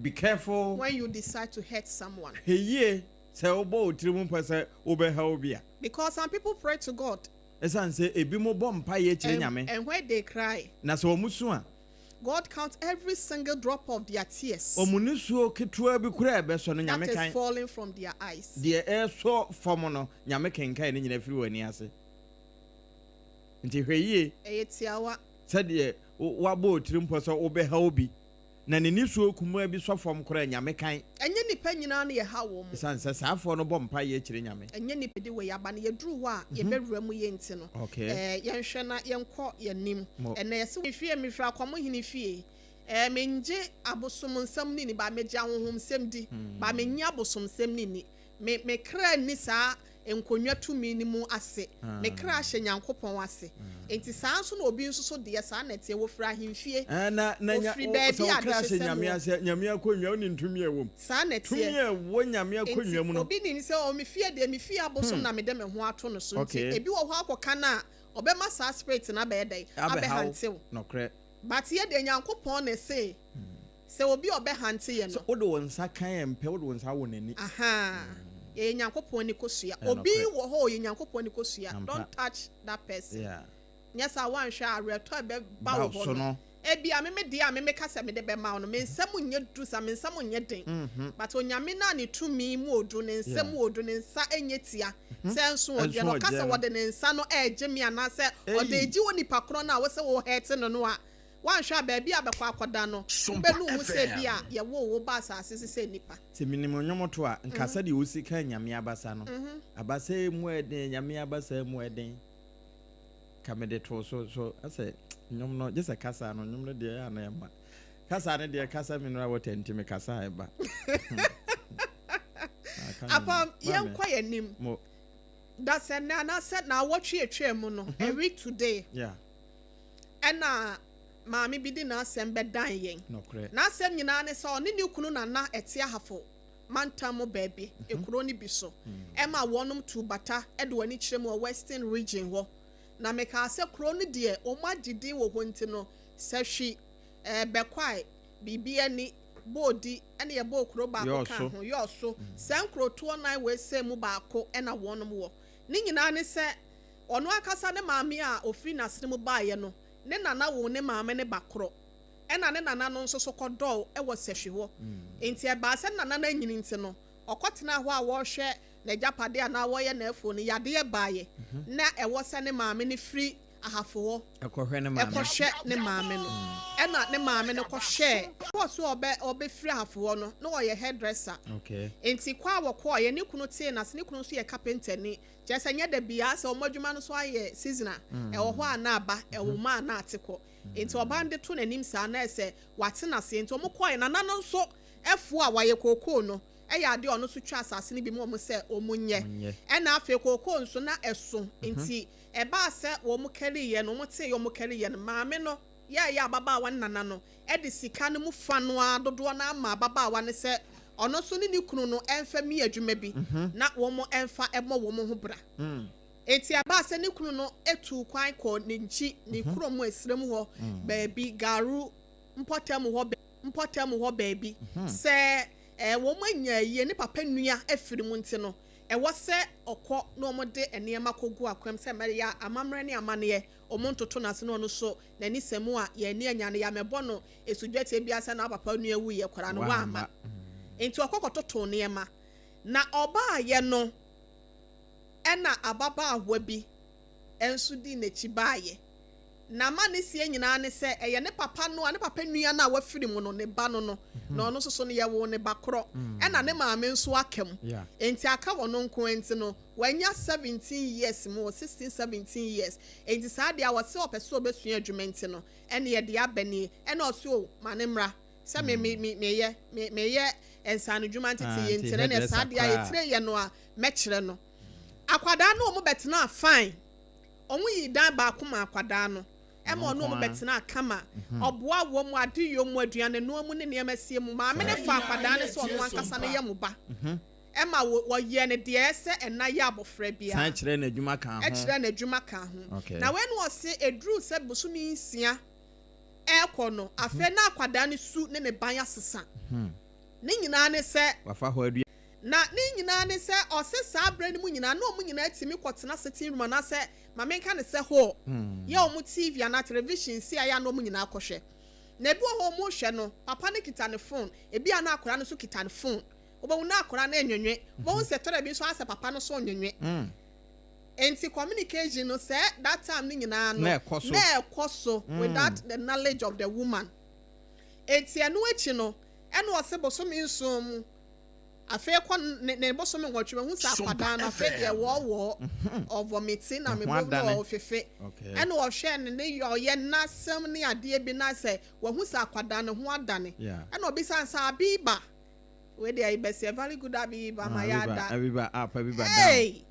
Be careful when you decide to hurt someone. Hwɛ yie sɛ wobɔ wo tirim mpɔ sɛ wobɛha obi a. Because some people pray to God. Ɛsiane sɛ ebinom bɔ mpaeɛ kyerɛ Nyame. And when they cry. Na sɛ wɔn su a. God counts every single drop of their tears. Wɔn nisuo ketewa bi koraa a ɛbɛsɔ no, Nyame That kan. is falling from their eyes. Deɛ ɛresɔ fam no, Nyame kenkan ne nyinaa firi wɔn ani ase. Nti hwɛ yie. Ɛyɛ tiawa. Sɛdeɛ woabɔ wo tirim pɔ sɛ wobɛha obi. Na ne nisuo kumaa bi sɔ fam koraa a, Nyame kan. Ɛnyɛ nnipa nyinaa na yɛhaw wɔn. Esiane sɛ saa afoɔ no bɔ mpaeɛ kyerɛ Nyame. Ɛnyɛ nnipa de wei aba no, yɛduru hɔ a yɛbɛwura mu yei nti no, eh, yɛnhwɛ na yɛnkɔ yɛn anim. Ɛnnɛ yɛse me fie, mefiri Akwamuhene fie, eh, mennye abosomnsɛm no nni, but megye ahonhomsɛm di, but mennye abosomsɛm no nni. Me, me kra nni saa nkonnwa tumi no mu ase. Me kra hyɛ Nyankopɔn ase. Enti saa nso na obi nso so deɛ, saa na ɛteɛ. Wɔfiri ahemfie. Ɛɛ, na, na nya, Wɔfiri wo, baabi sɛ a wo kra hyɛ adehyesɛm Nyame wɔ. ase a, Nyame akonnwa, wonim tumi a ɛwɔ mu. Saa na Tumi ɛteɛ. a ɛwɔ Nyame Enti akonnwa mu no. obi nim sɛ, oh, me fie deɛ, me fie abosom na mede me ho ato no so. Nti Okay. ebi wɔ hɔ akɔka no a, ɔbɛma saa spirit no abɛyɛ dɛn? Abɛha wo. Abɛhante wo. Nokorɛ. But yɛ deɛ, Nyankopɔn na ɛse Sɛ obi a ɔbɛhante yɛ Sɛ no. wode wo nsa ka yɛn pɛ, wode wo nsa wɔ n'ani. Ahaa, yɛyɛ Nyankopɔn ani kosua. Ɛyɛ Obi nokorɛ. wɔ hɔ a ɔyɛ Nyankopɔn ani kosua. Ampa. Don't touch that person. Yeah. Nyɛ saa a woanhwɛ a awerɛtɔ a ɛbɛba Ba wo wo hɔ so no, no. ebia me me deɛ a me meka sɛ mede bɛma wo no, me nsam nyɛ duru saa, me nsam nyɛ den. But Onyame no a ne tumi mu odu, ne nsa Yeah. mu odu, ne nsa nyɛ tia sɛ nso ɔgyeɛ Nso no, ɔka ɔgyeɛ sɛ no. ɔde ne nsa no regye me anaasɛ ɔde Ei. regye onipa korɔ no a wose wo hurt no no a, Woanhwɛ a, baabi a bɛkɔ akɔda no, wobɛnu wo ho sɛ ebia yɛwoo wo baa asase so sɛ nnipa. Sɛ menim nnwom to a, nka sɛdeɛ wosi ka Nyame abasa no, abasa yi mu ɛden, Nyame abasa mu ɛden, ka mede too so, so asɛ nnwom no, gye sɛ kasa no, nnwom no deɛ ɛyɛ a na ɛmma. Kasa no deɛ, kasa mineral water nti me kasa a ɛba. Maka nnwom no. Apam, Maame, yɛnkɔ yɛn anim. mo. Dasɛ nnɛ anaasɛ naawɔtwe atwaa mu no, a week today. Yeah. Ɛnna maame bi de n'asɛm bɛdan yɛn. Nokorɛ. N'asɛm nyinaa ne sɛ ɔne ne kunu na na ɛte Ahafo mantam mu baabi, kuro no bi so. Ɛma wɔnom tuu bata de wɔn ani kyerɛ mu wɔ Western Region hɔ. Na mekaa sɛ kuro no deɛ wɔn agye din wɔ hɔ nti no, Sahwi, ɛɛ Bɛkwae, biribi ani, Boodi ɛna yɛbɔɔ kuro baako kaa Yɔɔso. ho, Yɔɔso. Saa nkurotoɔ nan wei sɛ mu baako na wɔnom wɔ. Ne nyinaa ne sɛ Ɔno ankasa ne maame a ɔfiri n'asene mu baeɛ no, ne nana woo ne maame no ba korɔ, ɛna ne nana no nso so kɔdɔɔ wɔ sahwi hɔ. Enti ɛbaa sɛ ne nana no anyini nti no, ɔkɔtenaa hɔ a wɔrehwɛ n'agyapadeɛ anaa wɔreyɛ n'afuo no, yadeɛ baeɛ na ɛwɔ sɛ ne maame no firi Ahafo hɔ Ɛkɔhwɛ ne maame. kɔhwɛ ne maame no. Ɛna ne maame no kɔhwɛɛ. Kɔɔ so a ɔbɛ ɔbɛfiri Ahafo hɔ no, na ɔyɛ hairdresser. Okay. Enti kɔ a wɔkɔeɛ, ne kunu tee n'ase, ne kunu nso yɛ kapentani. Kyerɛ sɛ ɛnyɛ da biara sɛ wɔn adwuma no nso ayɛ seasonal, ɛwɔ hɔ a na aba, ɛwɔ mu a na ate kɔ. Enti ɔbaa no de to n'anim saa na ayɛ sɛ wate no aseɛ. Enti wɔkɔeɛ. Nana no nso afuo a wayɛ kookoo no yɛ adeɛ a ɔno nso twa asase no bi ma wɔn sɛ wɔnyɛ. Ɛna afei kookoo nso na ɛso nti ɛbaa sɛ wɔkariiɛ no, wɔteeɛ wɔkariiɛ no, maame no yɛeɛ a ababaawa no nana no de sika no mu fa no ara dodoɔ no ara maa ababaawa no sɛ ɔno nso ne ne kunu no mfa mmi adwuma bi na wɔmfa mmɔ wɔn ho bra. Enti ɛbaa sɛ ne kunu no tuu kwan kɔɔ ne nkyi, ne kurom ɛserɛ mu hɔ baabi, Garu mpɔtam hɔ mpɔtam hɔ baabi, sɛ wɔanya ayie, ne papa nua afiri mu nti no, ɛwɔ sɛ ɔkɔ na wɔde nneɛma kɔgu akwam sɛ ɛbɛyɛ a amammerɛ ne amanneɛ wɔntoto no ase na ɔno nso n'ani sɛ mu a yɛn ani anya no yɛamɛbɔ no esu dwatie biara sɛ na papa nua wuiɛ koraa no wamma nti ɔkɔ kɔtotoo nneɛma na ɔbaayɛ no ɛna ababaawa bi nso dii n'akyi baayɛ na ma ne sie nyinaa ne sɛ ɛyɛ ne papa no a ne papa nua no a wafiri mu no ne ba no no na ɔno nso so no yɛwoo ne ba korɔ ɛna ne maame nso aka mu nti aka wɔn nko nti no Wanya 17 years mu o, 16, 17 years, enti saa deɛ a ɔse ɔpɛ sɛ ɔbɛsua adwuma nti no, ɛneɛ deɛ aba nie, ɛna ɔse o, ma no mmra, sɛ me, me, me, meyɛ, me, meyɛ nsaanodwuma Ah, nteteeɛ nti nti no, ɛneɛ saa hairdresser deɛ a koraa. yɛtire yɛ no a, mɛkyerɛ no. Akwadaa no wɔn bɛtenaa fine, wɔn yii dan baako maa akwadaa no, Ɔno ɛma ɔne nko wɔn ara. bɛtenaa kama, ɔboa wɔn adeyɔ mu, aduanenoa mu ne nneɛma sie mu, maame no Saa faa nyinaa akwadaa no yɛ sɛ ɔno tie ankasa no sompa. yɛ mo ba. Ɛma wɔyɛɛ no deɛ ɛsɛ ɛna yɛ abɔfra San biara. kyerɛɛ no adwuma kaa ho. Kyerɛɛ no adwuma kaa ho. Okay. Na wei no ɔse ɛduruu sɛ bosome nsia ɛrekɔ no, afei na akwadaa no su ne ne ban asesa. Ne nyinaa ne sɛ. Wafa hɔ adua. Na ne nyinaa ne sɛ, ɔse saa berɛ no mu nyinaa na wɔn nyinaa tumi kɔtena sitting room anaasɛ ma menka no sɛ hall, yɛ wɔn TV anaa television si a ɛyɛ a na wɔn nyinaa kɔhwɛ. Na ebi wɔ hɔ a wɔrehwɛ no, papa no kita ne phone, ebi a na akwadaa no nso kita ne phone. Wobɛhu na akwadaa no renwenwe. Wobɛhu sɛ tɔda bi nso ayɛ sɛ papa no nso renwenwe. Enti communication no sɛ that time no nyinaa no, Na ɛkɔ so. na ɛkɔ so without the knowledge of the woman. Enti ɛno akyi no, ɛna ɔse bosome nson mu, afei kɔ ne ne bosome nwɔtwe mahu sɛ akwadaa no afei deɛ wɔɔwɔɔ, ɔvɔmiti na Ne ho mebɔ na adane. ɔfefe. Ɛna ɔhwɛ ne ne yɛ ɔyɛ n'asɛm ne adeɛ bi na sɛ wahu sɛ akwadaa no ho adane. Ɛna ɔbisa no sɛ Abiba, wei deɛ ibɛsi very good Abiba ma yɛ ada. Abiba up, Abiba down. Hey!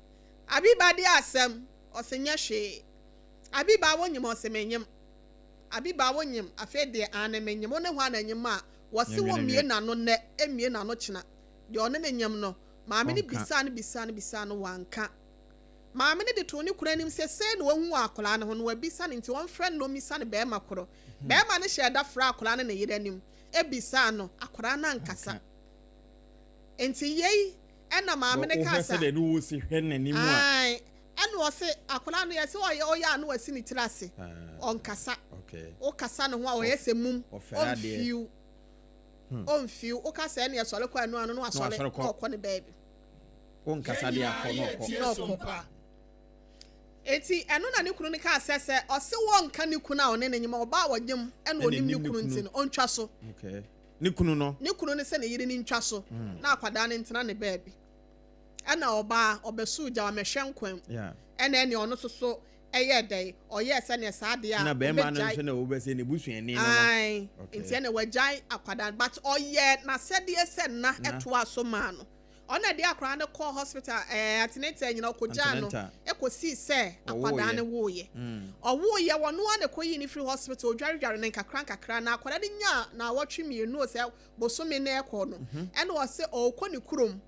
Abiba de asɛm, ɔse nyɛ hwee. Abiba wonyim ɔse menyim. Abiba wonyim afei deɛ aane menyim wo ne hwan na nyim a wɔse wɔ mmie n'ano nnɛ mmie n'ano kyena deɛ ɔne no nyim no maame no bisaa no bisaa no bisaa no wanka maame no de too ne kunu anim sɛ sei na wahu wɔ akwadaa no ho na wabisa no nti ɔmfrɛ no na ɔmmisa no bɛɛma korɔ bɛɛma no hyɛɛ da frɛɛ akwadaa no ne yere anim bisaa no akwadaa no ankasa nti yei ɛna maame no kaa sɛ Wohwɛ sɛdeɛ ne wɔsi hwɛ n'anim a. Ae Ɛna ɔse akwadaa no yɛse ɔyɛ ɔyɛ a na wasi ne tiri ase ɔnkasa wokasa ne ho a ɔyɛ sɛ mum ɔmfiw ɔmfiw woka sɛ ɛne ɛsɔre kɔ ɛno ano na wasɔre na ɔkɔ ne baabi wonkasa de akɔ na ɔkɔ na ɔkɔ eti ɛno na ne kunu no kaa sɛ sɛ ɔse wɔnka ne kunu a ɔne ne nyem ɔbaa ɔnyem ɛna ɔnim ne kunu nti no ɔntwa so ne kunu no ne kunu no sɛ ne yere no ntwa so na akwadaa no ntena ne baabi. Ɛna ɔbaa, ɔbɛsoo gya, wamɛhwɛ nkwa mu. Ɛna ɛne ɔno nso so ɛyɛɛ dɛn? Ɔyɛɛ sɛdeɛ saa adeɛ a Na bɛrima no ɔbɛgyae. nso na wobɛsɛ ne busuani no no. Ae, Okay. nti ɛna wagyae akwadaa no. But ɔyɛɛ n'asɛdeɛ sɛ nna Nna. ɛtoaa so maa no. Ɔno na ɛde akwadaa no kɔɔ hospital, ɛɛ antenatal nyinaa, ɔkɔgyaa no Antenatal. ɛkɔsii sɛ akwadaa Ɔwooeɛ. no wooeɛ. Ɔwooeɛ, ɔno ara na ɛkɔyii no firii hospital, ɔdwaredware no nkakra nkakra, na akwadaa no nyaa naawɔtwe mmienu o sɛ bosome na ɛrekɔ no, ɛna ɔse ɔrekɔ ne kurom.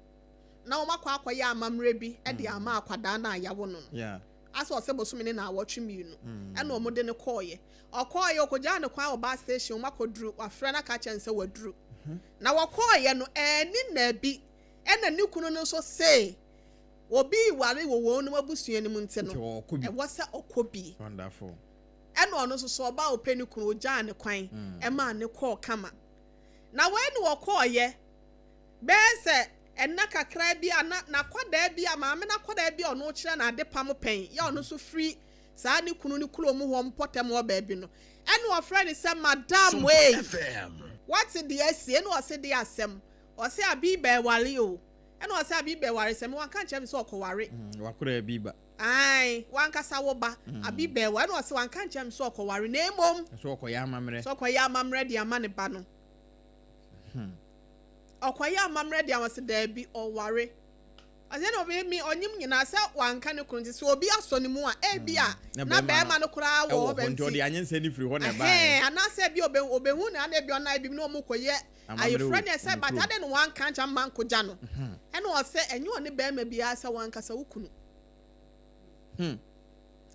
na wɔakɔ akɔyɛ amammerɛ bi de ama akwadaa no a yɛawo no no. Asɛ ɔsɛ bosome ne naawɔtwe mmienu ɛna wɔde no kɔɔeɛ. Ɔkɔɔeɛ ɔkɔgyaa no kwan wɔ bus station, wɔn akɔduru, wafrɛ no aka akyerɛ no sɛ waduru. Na wɔkɔɔeɛ no ɛnni nna bi ɛna ne kunu no nso see obi reware wɔ wɔn abusua no mu nti no ɛwɔ sɛ ɔkɔ bi. Ɛna ɔno nso so ɔbaa ɔpɛ ne kunu ɔgyaa ne kwan ɛmaa ne kɔɔ kama. Na wei na wɔkɔɔeɛ Bɛyɛ sɛ nna kakra bi a na n'akwadaa bi a maame no akwadaa bi a ɔno kyerɛ no ade pam pɛn yɛ ɔno nso firi saa ne kunu no kurom hɔ mpɔtam hɔ baabi no, ɛna ɔfrɛ no sɛ Madam ei, woate deɛ asi? Ɛna ɔse deɛ asɛm? Ɔse Abiba ɛware o. Ɛna ɔse Abiba ɛware sɛ me wanka nkyerɛ me sɛ ɔkɔware. Wakora Abiba. Ae, wankasa wo ba Abiba ɛware. Ɛna ɔse wanka nkyerɛ me sɛ ɔkɔware na mmom. Sɛ ɔkɔyɛ amammerɛ. Sɛ ɔkɔyɛ amammerɛ de ama ne ba no. Ɔkɔyɛ amammerɛ de a ɔse daabi ɔware. Ɔse ɛna ɔbɛyɛ mi ɔnyem nyinaa sɛ wanka ne kunu nti sɛ obi asɔ ne mu a ebi a na bɛɛma no koraa wɔ hɔ bɛ nti ɛhɛn anaasɛ ebi ɔbɛ ɔbɛhu no ana ebi ɔna ebi ne ɔmo kɔ yɛ ayefrɛ ne ɛsɛ but adɛn na wanka nkyɛn amma nkogya no ɛna ɔsɛ ɛnyɛ ɔne bɛɛma biara sɛ wankasa wo kunu.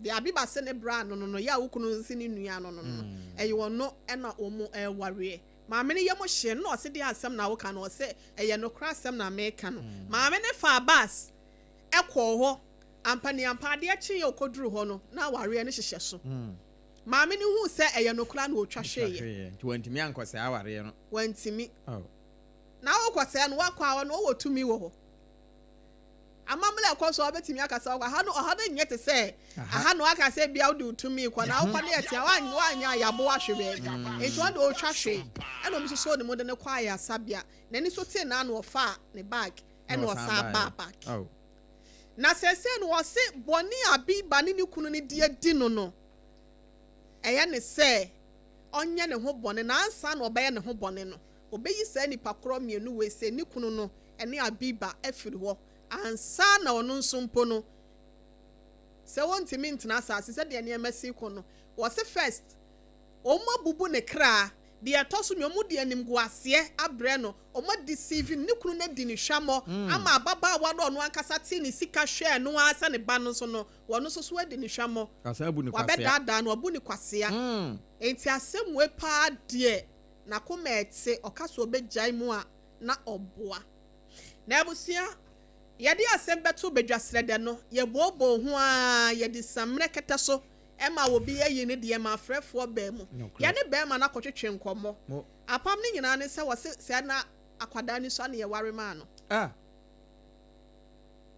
Deɛ Abiba se ne bra no no no yɛ a wo kunu nse ne nua no no no ɛyɛ ɔno ɛna ɔmo ɛwareɛ. Maame no yam hyee no na ɔse deɛ asɛm na woka no? Ɔse ɛyɛ nokorɛ asɛm na meka no. Maame no faa bus kɔɔ hɔ. Ampaniampa adeɛ kyeeɛ ɔkɔduruu hɔ no na awareɛ no hyehyɛ so. Maame no huu sɛ ɛyɛ nokorɛ a na ɔtwa hweeɛ. Nti wantumi ankɔsɛe awareɛ no? Wantumi. Na wokɔsɛe no woakɔ a ɔno ɔwɔ tumi wɔ hɔ. Amammerɛ a ɛkɔ so a wobɛtumi aka sɛ ɔha no ɔha no nyɛ te sɛ aha no aka sɛ bia wode wo tumi kɔ na wokɔ ne ɛte a woanyɛ a yɛabo ahwe baabi nti ɔno deɛ ɔtwa hwee ɛna ɔmo sosoo ne mu de no kɔ ayarasabea n'ani so tee naa na ɔfaa ne bag ɛna ɔsan baa back na seesei no ɔse bɔne a Abiba ne ne kunu no de adi no no ɛyɛ ne sɛ ɔnyɛ ne ho bɔne na ansa na ɔbɛyɛ ne ho bɔne no Obeyi saa nnipa korɔ mmienu wei sɛ ne kunu no ne Abiba afiri hɔ ansa na ɔno nso mpo no sɛ ɔntumi ntena asaase sɛdeɛ nneɛma si kɔ no. Wɔse first wɔn abubu ne kra, deɛ ɛtɔ so mmienu wɔn de animguaseɛ abrɛ no, wɔn adeceive no, ne kunu no adi no hwammɔ ama ababaawa no a ɔno ankasa tee ne sika hwɛɛ no ara sɛ ne ba no nso no wɔn nso so adi no hwammɔ, wabɛdaadaa no, wabu no kwasea. Enti asɛm wei paa deɛ N'akoma ɛte, ɔka sɛ ɔbɛgyae mu a, Na ɔboa. Na abusua, yɛde asɛm bɛto badwa srɛdɛ no, yɛbooboo ho ara, yɛde sammerɛ kɛtɛ so ma obi ayi ne deɛ ma afrɛfoɔ baa mu. Yɛne barima no akɔtwetwe nkɔmmɔ. Apam no nyinaa ne sɛ wɔse sɛɛ na akwadaa no sua na yɛware maa no. Ah!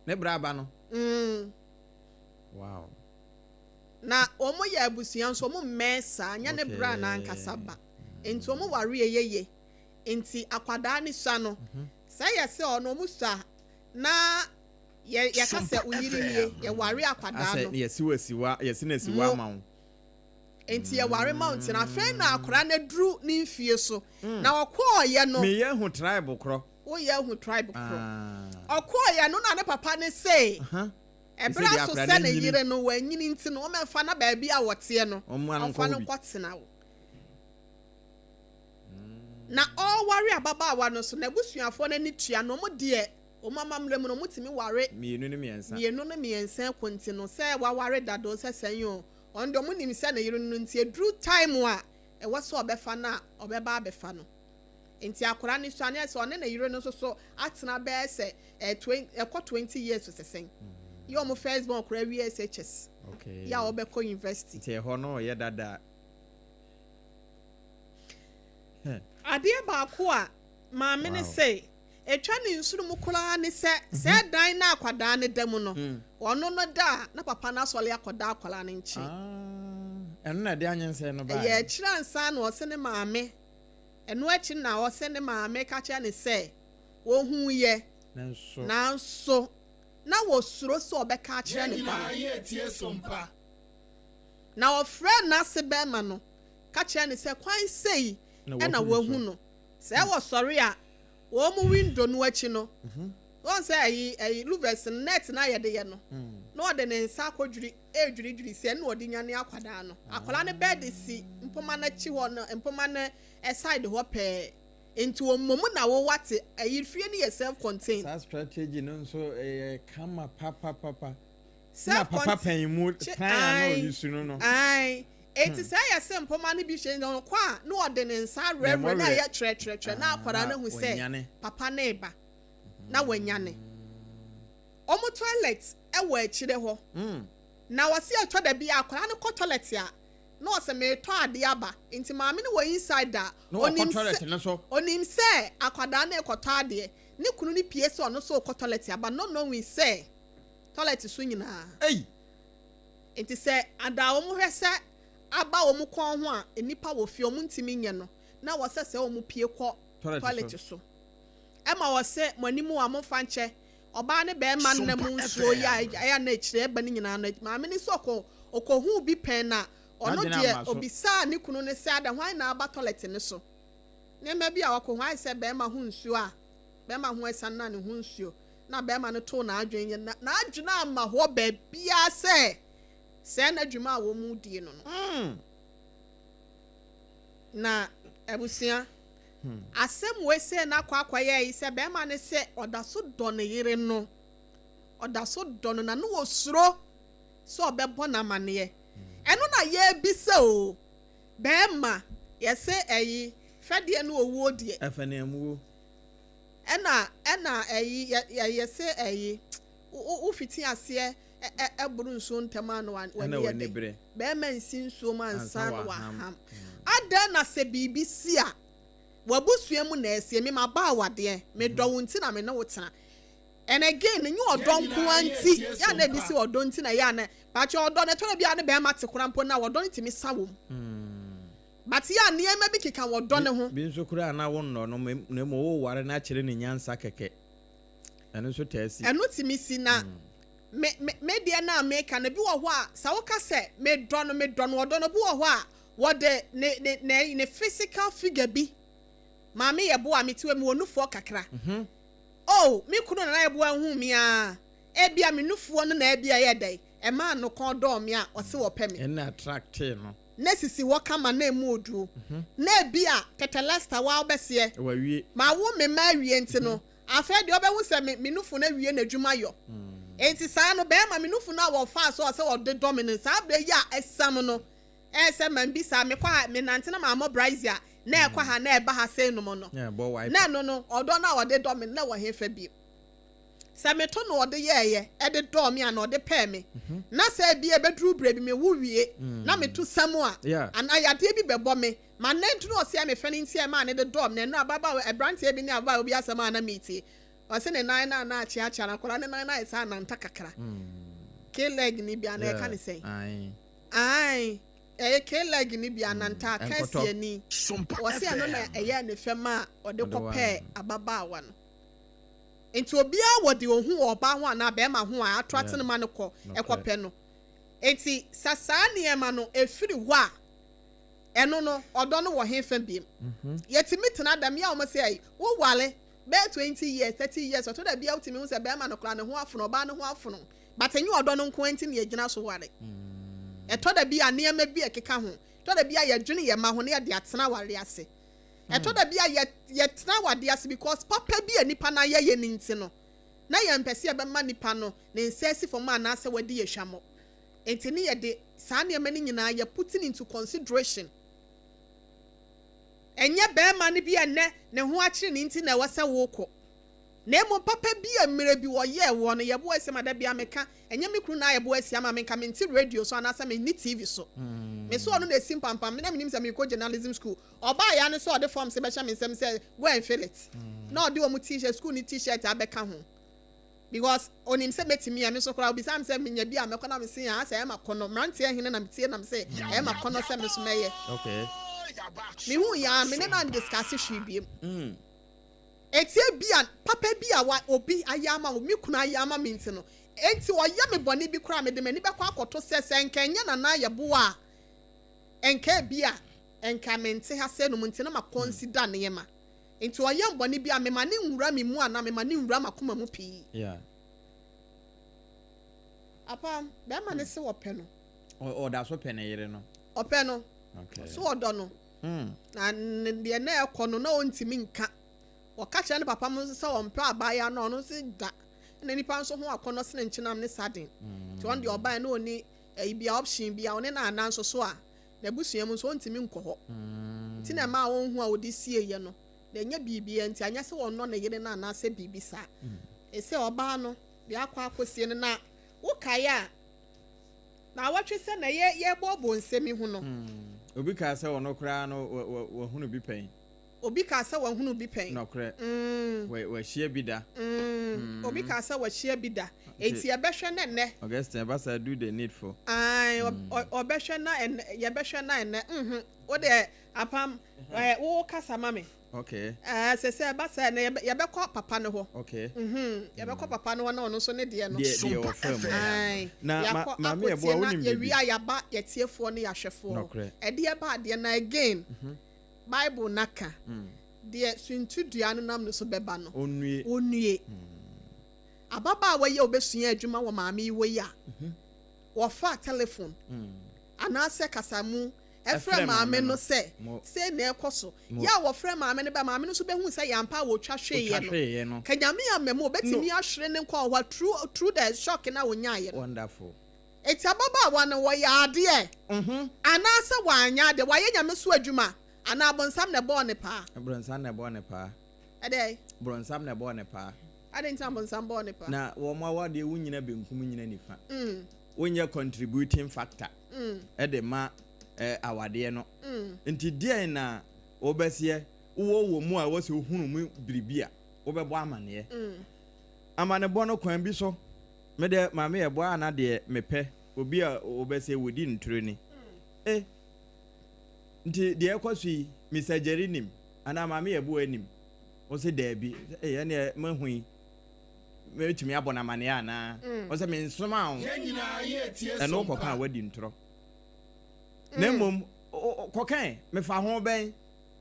Ne bra aba no. Wow. Na wɔn yɛ abusua nso wɔn mmɛn saa, nyɛ ne bra no ankasa ba. Nti wɔn wareɛ yeye. Nti akwadaa no sua no, sɛ yɛ sɛ ɔno wɔn sua na yɛ yɛka sɛ Sompa oyiri nie, FM. yɛware akwadaa Asɛ no. yɛsi wo asiwa, yɛsi no asiwa Mo. ama wo. Nti yɛware ma wo nti no afei na akwadaa no aduru ne mfie so. Na ɔkɔɔyɛ no. Meyɛ ahu tribe korɔ. Woyɛ ahu tribe korɔ. Ɔkɔɔyɛ no na ne papa no se ɛberɛ aso sɛ ne yere no wanyini nti no wɔmfa na baabi a wɔteɛ no ɔmfa no nkɔtena hɔ. Na ɔreware ababaawa no nso n'abusuafoɔ no ani tua no, wɔn deɛ wɔn amammerɛ mu no wɔtumi ware mmienu ne mmiɛnsa. Mmienu ne mmiɛnsa ko nti no sɛ waware dada o sɛ sɛn o ɔno deɛ wɔnim sɛ ne yere no nti ɛduru time a ɛwɔ sɛ ɔbɛfa no a ɔbɛba abɛfa no. Nti akwadaa no sua no sɛ ɔne ne yere no nso so atena bɛyɛ sɛ ɛkɔ 20 years sɛ sɛn. Yɛ wɔn first born koraa wie SHS. Okay. Yɛ a ɔbɛkɔ university. Nti ɛhɔ no ɔyɛ dada. Adeɛ baako a maame no se ɛtwa ne nsono mu koraa ne sɛ, sɛ dan no a akwadaa no da mu no, ɔno no da a, na papa no asɔre akɔda akwadaa no nkyɛn. Ɛno na ɛde anyinsɛn no baeɛ. Ɛyɛ akyire ansa na ɔse ne maame, ɛno akyi na ɔse ne maame ka kyerɛ no sɛ wɔhuiɛ, nanso na wɔsuro sɛ ɔbɛka akyerɛ ne ba no. Na ɔfrɛɛ n'ase barima no ka kyerɛɛ no sɛ kwan sei na wahu no. Sɛ wɔsɔre a, wɔn window no akyi no, wɔn sɛ ɛyi ɛyi louvers no, net no a yɛde yɛ no, na ɔde ne nsa akɔdwiri redwiridwiri sɛ ɛna ɔde nyane akwadaa no. Akwadaa no bed si mpoma no akyi hɔ no, mpoma no side hɔ pɛɛ. Nti wɔn mmom na wowate ɛyi fie no yɛ self contained. Saa strategy no nso ɛyɛ kama papapapa. Na Self papa cont panyin mu kye tan a na ae ɔyi su no no. ae enti sɛ ɛyɛ sɛ mpɔma no bi hyɛ na ɔkɔ a na ɔde ne nsa Na awerɛwerɛ ɛmɔ na werɛ. ɛyɛ trɛtrɛtrɛ na Ah, akwadaa na no ahu sɛ wanyane. papa no reba na wanyane. Wɔn toilet wɔ akyire hɔ na wɔse ɛtɔ da bi a akwadaa no kɔ toilet a na ɔse meretɔ adeɛ aba nti maame no wɔ inside a Na ɔkɔ ɔnim toilet sɛ no so. ɔnim sɛ akwadaa no rekɔtɔ adeɛ. Ne kunu no pue sɛ ɔno nso rekɔ toilet aba not knowing sɛ toilet so nyinaa. Ei! Nti sɛ ada a wɔhwɛ sɛ aba wɔn kɔn ho a nnipa wɔ fie wɔn ntumi nyɛ no, na wɔsɛ sɛ wɔn pue kɔ Toilet so. toilet so. Ɛma wɔse mo anim a momfa nkyɛ ɔbaa ne barima nna mu Sompa nsuo yi a FM. ɛyɛ a na akyire ɛba no nyinaa no, maame no nso ɔkɔ ɔkɔhuu bi pɛn na ɔno N'adwene deɛ amma so. ɔbisaa ne kunu no sɛ ada hwan na aba toilet no so. Nneɛma bi a wakɔhu ayɛ sɛ barima ho nsuo a barima ho asiane na ne ho nsuo. Na barima no too n'adwene yɛ na n'adwene amma hɔ baabiara sɛ sɛɛ na dwuma a wɔn die no no. Na abusua, asɛm wei sɛ na akɔ akɔyɛ yi sɛ barima no sɛ ɔda so dɔ ne yere no, ɔda so dɔ no na ne osuro sɛ ɔbɛbɔ n'amaneɛ. Ɛno na yɛrebisa o, barima yɛsɛ ɛyi fɛdeɛ ne owuo deɛ. Ɛfɛnɛmuo. Ɛna ɛna ɛyi yɛ yɛ yɛsɛ ɛyi wo wo fiti aseɛ ɛ ɛ ɛboro nsuo ntɛm a na w'ani Ɛna yɛ w'ani den. bere. Bɛrima nsi nsuo mu ansa Ansa na waham. waham. Adɛn na sɛ biribi si a w'abusua mu na ɛsie me ma ba awadeɛ medɔ wo nti na me ne wo tena. And again, nye ɔdɔ nko ara nti yɛ a na ebi si ɔdɔ nti na yɛ a na bakyɛ ɔdɔ no ɛtɔ da bi a ne bɛrima te koraa mpo na ɔdɔ no tumi sa wɔ mu. But yɛ a nneɛma bi keka wɔ dɔ ne ho. Bi nso koraa na wonnɔ no na mmom woware no akyerɛ ne nyansa kɛkɛ. Ɛno nso taa si. Ɛno tumi si na me me me deɛ no a meka no bi wɔ hɔ a sɛ woka sɛ medɔ no medɔ no ɔdɔ no bi wɔ hɔ a wɔde ne ne ne ne physical figure bi maame yɛ boa me tiwa mi wɔ nufoɔ kakra. Oh, me kunu na yɛ boa hu me a ebia me nufoɔ no na ebia yɛ dɛ ɛmaa no kɔn dɔɔ me a ɔse wɔpɛ me. Ɛna attractee no. Na sisi hɔ kama na emu oduro. Na ebia tetelestai wa wobɛseɛ. Wawie. Ma wo me mma awie nti no, afei deɛ wobɛhu sɛ me me nufu no awie n'adwuma yɔ. Enti saa no, bɛrima me nufu no a wɔfaa so a sɛ wɔde dɔ me no, saa berɛ yi a asiam no, ɛyɛ sɛ mambisa, mekɔ a menante na mammɔ brazier a, na ɛkɔ ha na ɛba ha sei nom no, Na ɛbɔ wiper. na ɛno no, ɔdɔ no a ɔde dɔ me no, na ɛwɔ hefa bio? Sɛ meto na ɔde yɛɛyɛ, ɛde dɔɔ me anaa ɔde pɛɛ me, na sɛ ebia ɛbɛduru berɛ bi mewo wie na meto sa mu a, anaa yadeɛ bi bɛbɔ me, ma nnɛ nti na ɔseɛ me fɛ no nti a ɛmaa no de dɔɔ me, na ɛno ababaawa, aberanteɛ bi ne ababaawa bi asɛm a na meretie, ɔse ne nan no a na akyeakyea no, akwadaa no nan no ayɛ sɛ ananta kakra, K-leg no bi anaa ɛka ne sɛn? Ae, ɛyɛ K-leg no bi ananta, Kɛseɛni, ɔse ɛno na ɛyɛɛ ne fɛ maa ɔde kɔpɛɛ ababaawa no. Nti obiara wɔ deɛ ɔhu wɔ ɔbaa ho anaa barima ho a attract no ma no kɔ kɔpɛ no. Nti sɛ saa nneɛma no ɛfiri hɔ a, ɛno no ɔdɔ no wɔ hefa biom? Yɛtumi tena dɛm yɛ a wɔn sɛ ɛyi, wo ware bɛyɛ 20 years, 30 years, ɔtɔ da bi a wotumi hu sɛ barima no koraa ne ho afono, ɔbaa no ho afono, but ɛnyɛ ɔdɔ no nko ara nti na yɛgyina so ware. Ɛtɔ da bi a nneɛma bi a ɛkeka ho, ɛtɔ da bi a yɛdwene yɛn mma ho na yɛde atena awareɛ ase. Ɛtɔ da bi a yɛ yɛtena awadeɛ ase because papa bi a nipa no ayɛ yɛn nti no, na yɛmpɛ sɛ yɛbɛma nipa no ne nsa asi fam anaasɛ wadi yɛn hwammɔ. Nti ne yɛde saa nneɛma no nyinaa yɛ putting into consideration. Ɛnyɛ barima no bi a nnɛ ne ho akyere no nti na ɛwɔ sɛ wokɔ. Na mmom papa bi a mmerɛ bi ɔyɛɛ woɔ no, yɛboa asi ama da biara meka, ɛnyɛ me kunu na ayɛ boa asi ama me, nka mente radio so anaasɛ menni TV so. Me sɛ ɔno na ɛsi mpampam me na menim sɛ merekɔ journalism school. Ɔbaeɛ ara ne sɛ ɔde forms bɛhyɛ me nsam sɛ go and fill it. Na ɔde wɔn t-shirt, school no t-shirt abɛka ho. Because ɔnim sɛ mɛtumi a, me nso koraa ɔbisaa me sɛ menya bi a mɛkɔ na mese aa sɛ ɛyɛ m'akɔnnɔ. Mmeranteɛ hene na metie na mese ɛyɛ m'akɔnnɔ sɛ me nso mɛyɛ. Mehuu yɛ ara, me ne no andiscuss hwee biom. Enti ebia papa bi a wa, obi ayɛ ama wo, me kunu ayɛ ama me nti no, enti ɔyɛ me bɔne bi koraa a, mede m'ani bɛkɔ akɔto sɛ, sɛ anka ɛnyɛ Nana Yeboah a, anka ebia anka mente ha sɛnom nti na makɔnsida nneɛma. Enti ɔyɛ me bɔne bi a, mema no nwura me mu anaa mema no nwura m'akoma mu pii. Apa, bɛrima no se ɔpɛ no. Ɔda so pɛ ne yere no. Ɔpɛ no. So ɔdɔ no. Na deɛ na ɛkɔ no, na ɔntumi nka. Ɔka kyerɛ ne papa mo nso sɛ ɔmpɛ abaayewa no, ɔno nso da. Ɛna nipa nso ho akɔnnɔ sene nkyenam ne sardine. Nti ɔno deɛ ɔbaeɛ na ɔnni ɛyi bia, option bia, ɔne no anna nso so a, n'abusua mu nso ɔntumi nkɔ hɔ. Nti na ɛmaa ɔnhu a ɔde sieeɛ no. Na ɛnyɛ biribiara nti, anyɛ sɛ ɔnnɔ ne yere no anaasɛ biribi saa. Ɛsɛ ɔbaa no deɛ akɔ akɔsie no, na wokae a, Naawɔtwe sɛ na yɛ yɛrebɔɔbɔ nsɛm yi ho no. Obi kaa sɛ ɔno koraa no wahunu bi pɛn. Obi kaa sɛ wahunu bi pɛn. Nɔkorɛ. Wahyia bi da. Obi kaa sɛ wahyia bi da. Enti yɛbɛhwɛ na ɛnnɛ. Augustine, ɛba saa do the needful. Ae, ɔbɛhwɛ na ɛnnɛ, yɛbɛhwɛ na ɛnnɛ. Nhmm, wo deɛ Apam, wo kasa ma me. Okay. Ɛɛ sɛ sɛ ɛba saa na yɛbɛ yɛbɛkɔ papa no hɔ. Okay. Mhm. Yɛbɛkɔ papa no hɔ na ɔno nso ne deɛ no. Deɛ deɛ ɔfa mu. Ae. Na ma Yɛakɔ maame akɔtie ɛboa na wonim yɛwie biribi. a yɛaba yɛtiefoɔ ne yɛahwɛfoɔ hɔ. Nɔkorɛ. Ɛdeɛ ba adeɛ na again Bible no aka deɛ suntidua no nam ne so bɛba no. Ɔnnue. Ɔnnue. Ababaawa yi a ɔbɛsua adwuma wɔ maame yi hɔ yi a wɔfaa telephone anaasɛ kasamu frɛ maame no sɛ, Sei na ɛrekɔ so. Yɛ a wɔfrɛ maame no ba, maame no nso bɛhuu sɛ ɛyɛ ampa a wɔtwa hweeɛ no. Ka Nyame amma mu, ɔbɛtumi ahwere ne nkwa wɔ hɔ a through through the shock no a ɔnyaaeɛ no. Enti ababaawa no, ɔyɛ adeɛ anaasɛ wanyɛ adeɛ? Wayɛ Nyame so adwuma anaa bonsam na ɛbɔɔ no paa? Bronsam na ɛbɔɔ no paa. Ɛdɛn? Bronsam na ɛbɔɔ no paa. Adɛn nti na bonsam bɔɔ no paa? Na wɔn awadeɛ wonyina benkum nyina nifa. Wonyɛ contributing factor. de ma awadeɛ no. Nti deɛn na wobɛseɛ wowɔ wɔ mu a ɛwɔ sɛ wohunu mu biribi a wobɛbɔ amaneɛ? Amanebɔ no kwan bi so, me deɛ maame yɛ bɔ a na deɛ mepɛ obi a wobɛseɛ wɔdi nturo ni. E nti deɛ ɛkɔ so yi Mister Jerry nim anaa maame yɛ boa nim? Wo se daabi. E ɛneɛ mahu yi. Mɛtumi abɔ no amaneɛ anaa? Ɔsɛ mensomaa wo. Ɛno wokɔka a woadi ntorɔ. Na mmom kɔka ɛ, mefa ho bɛn?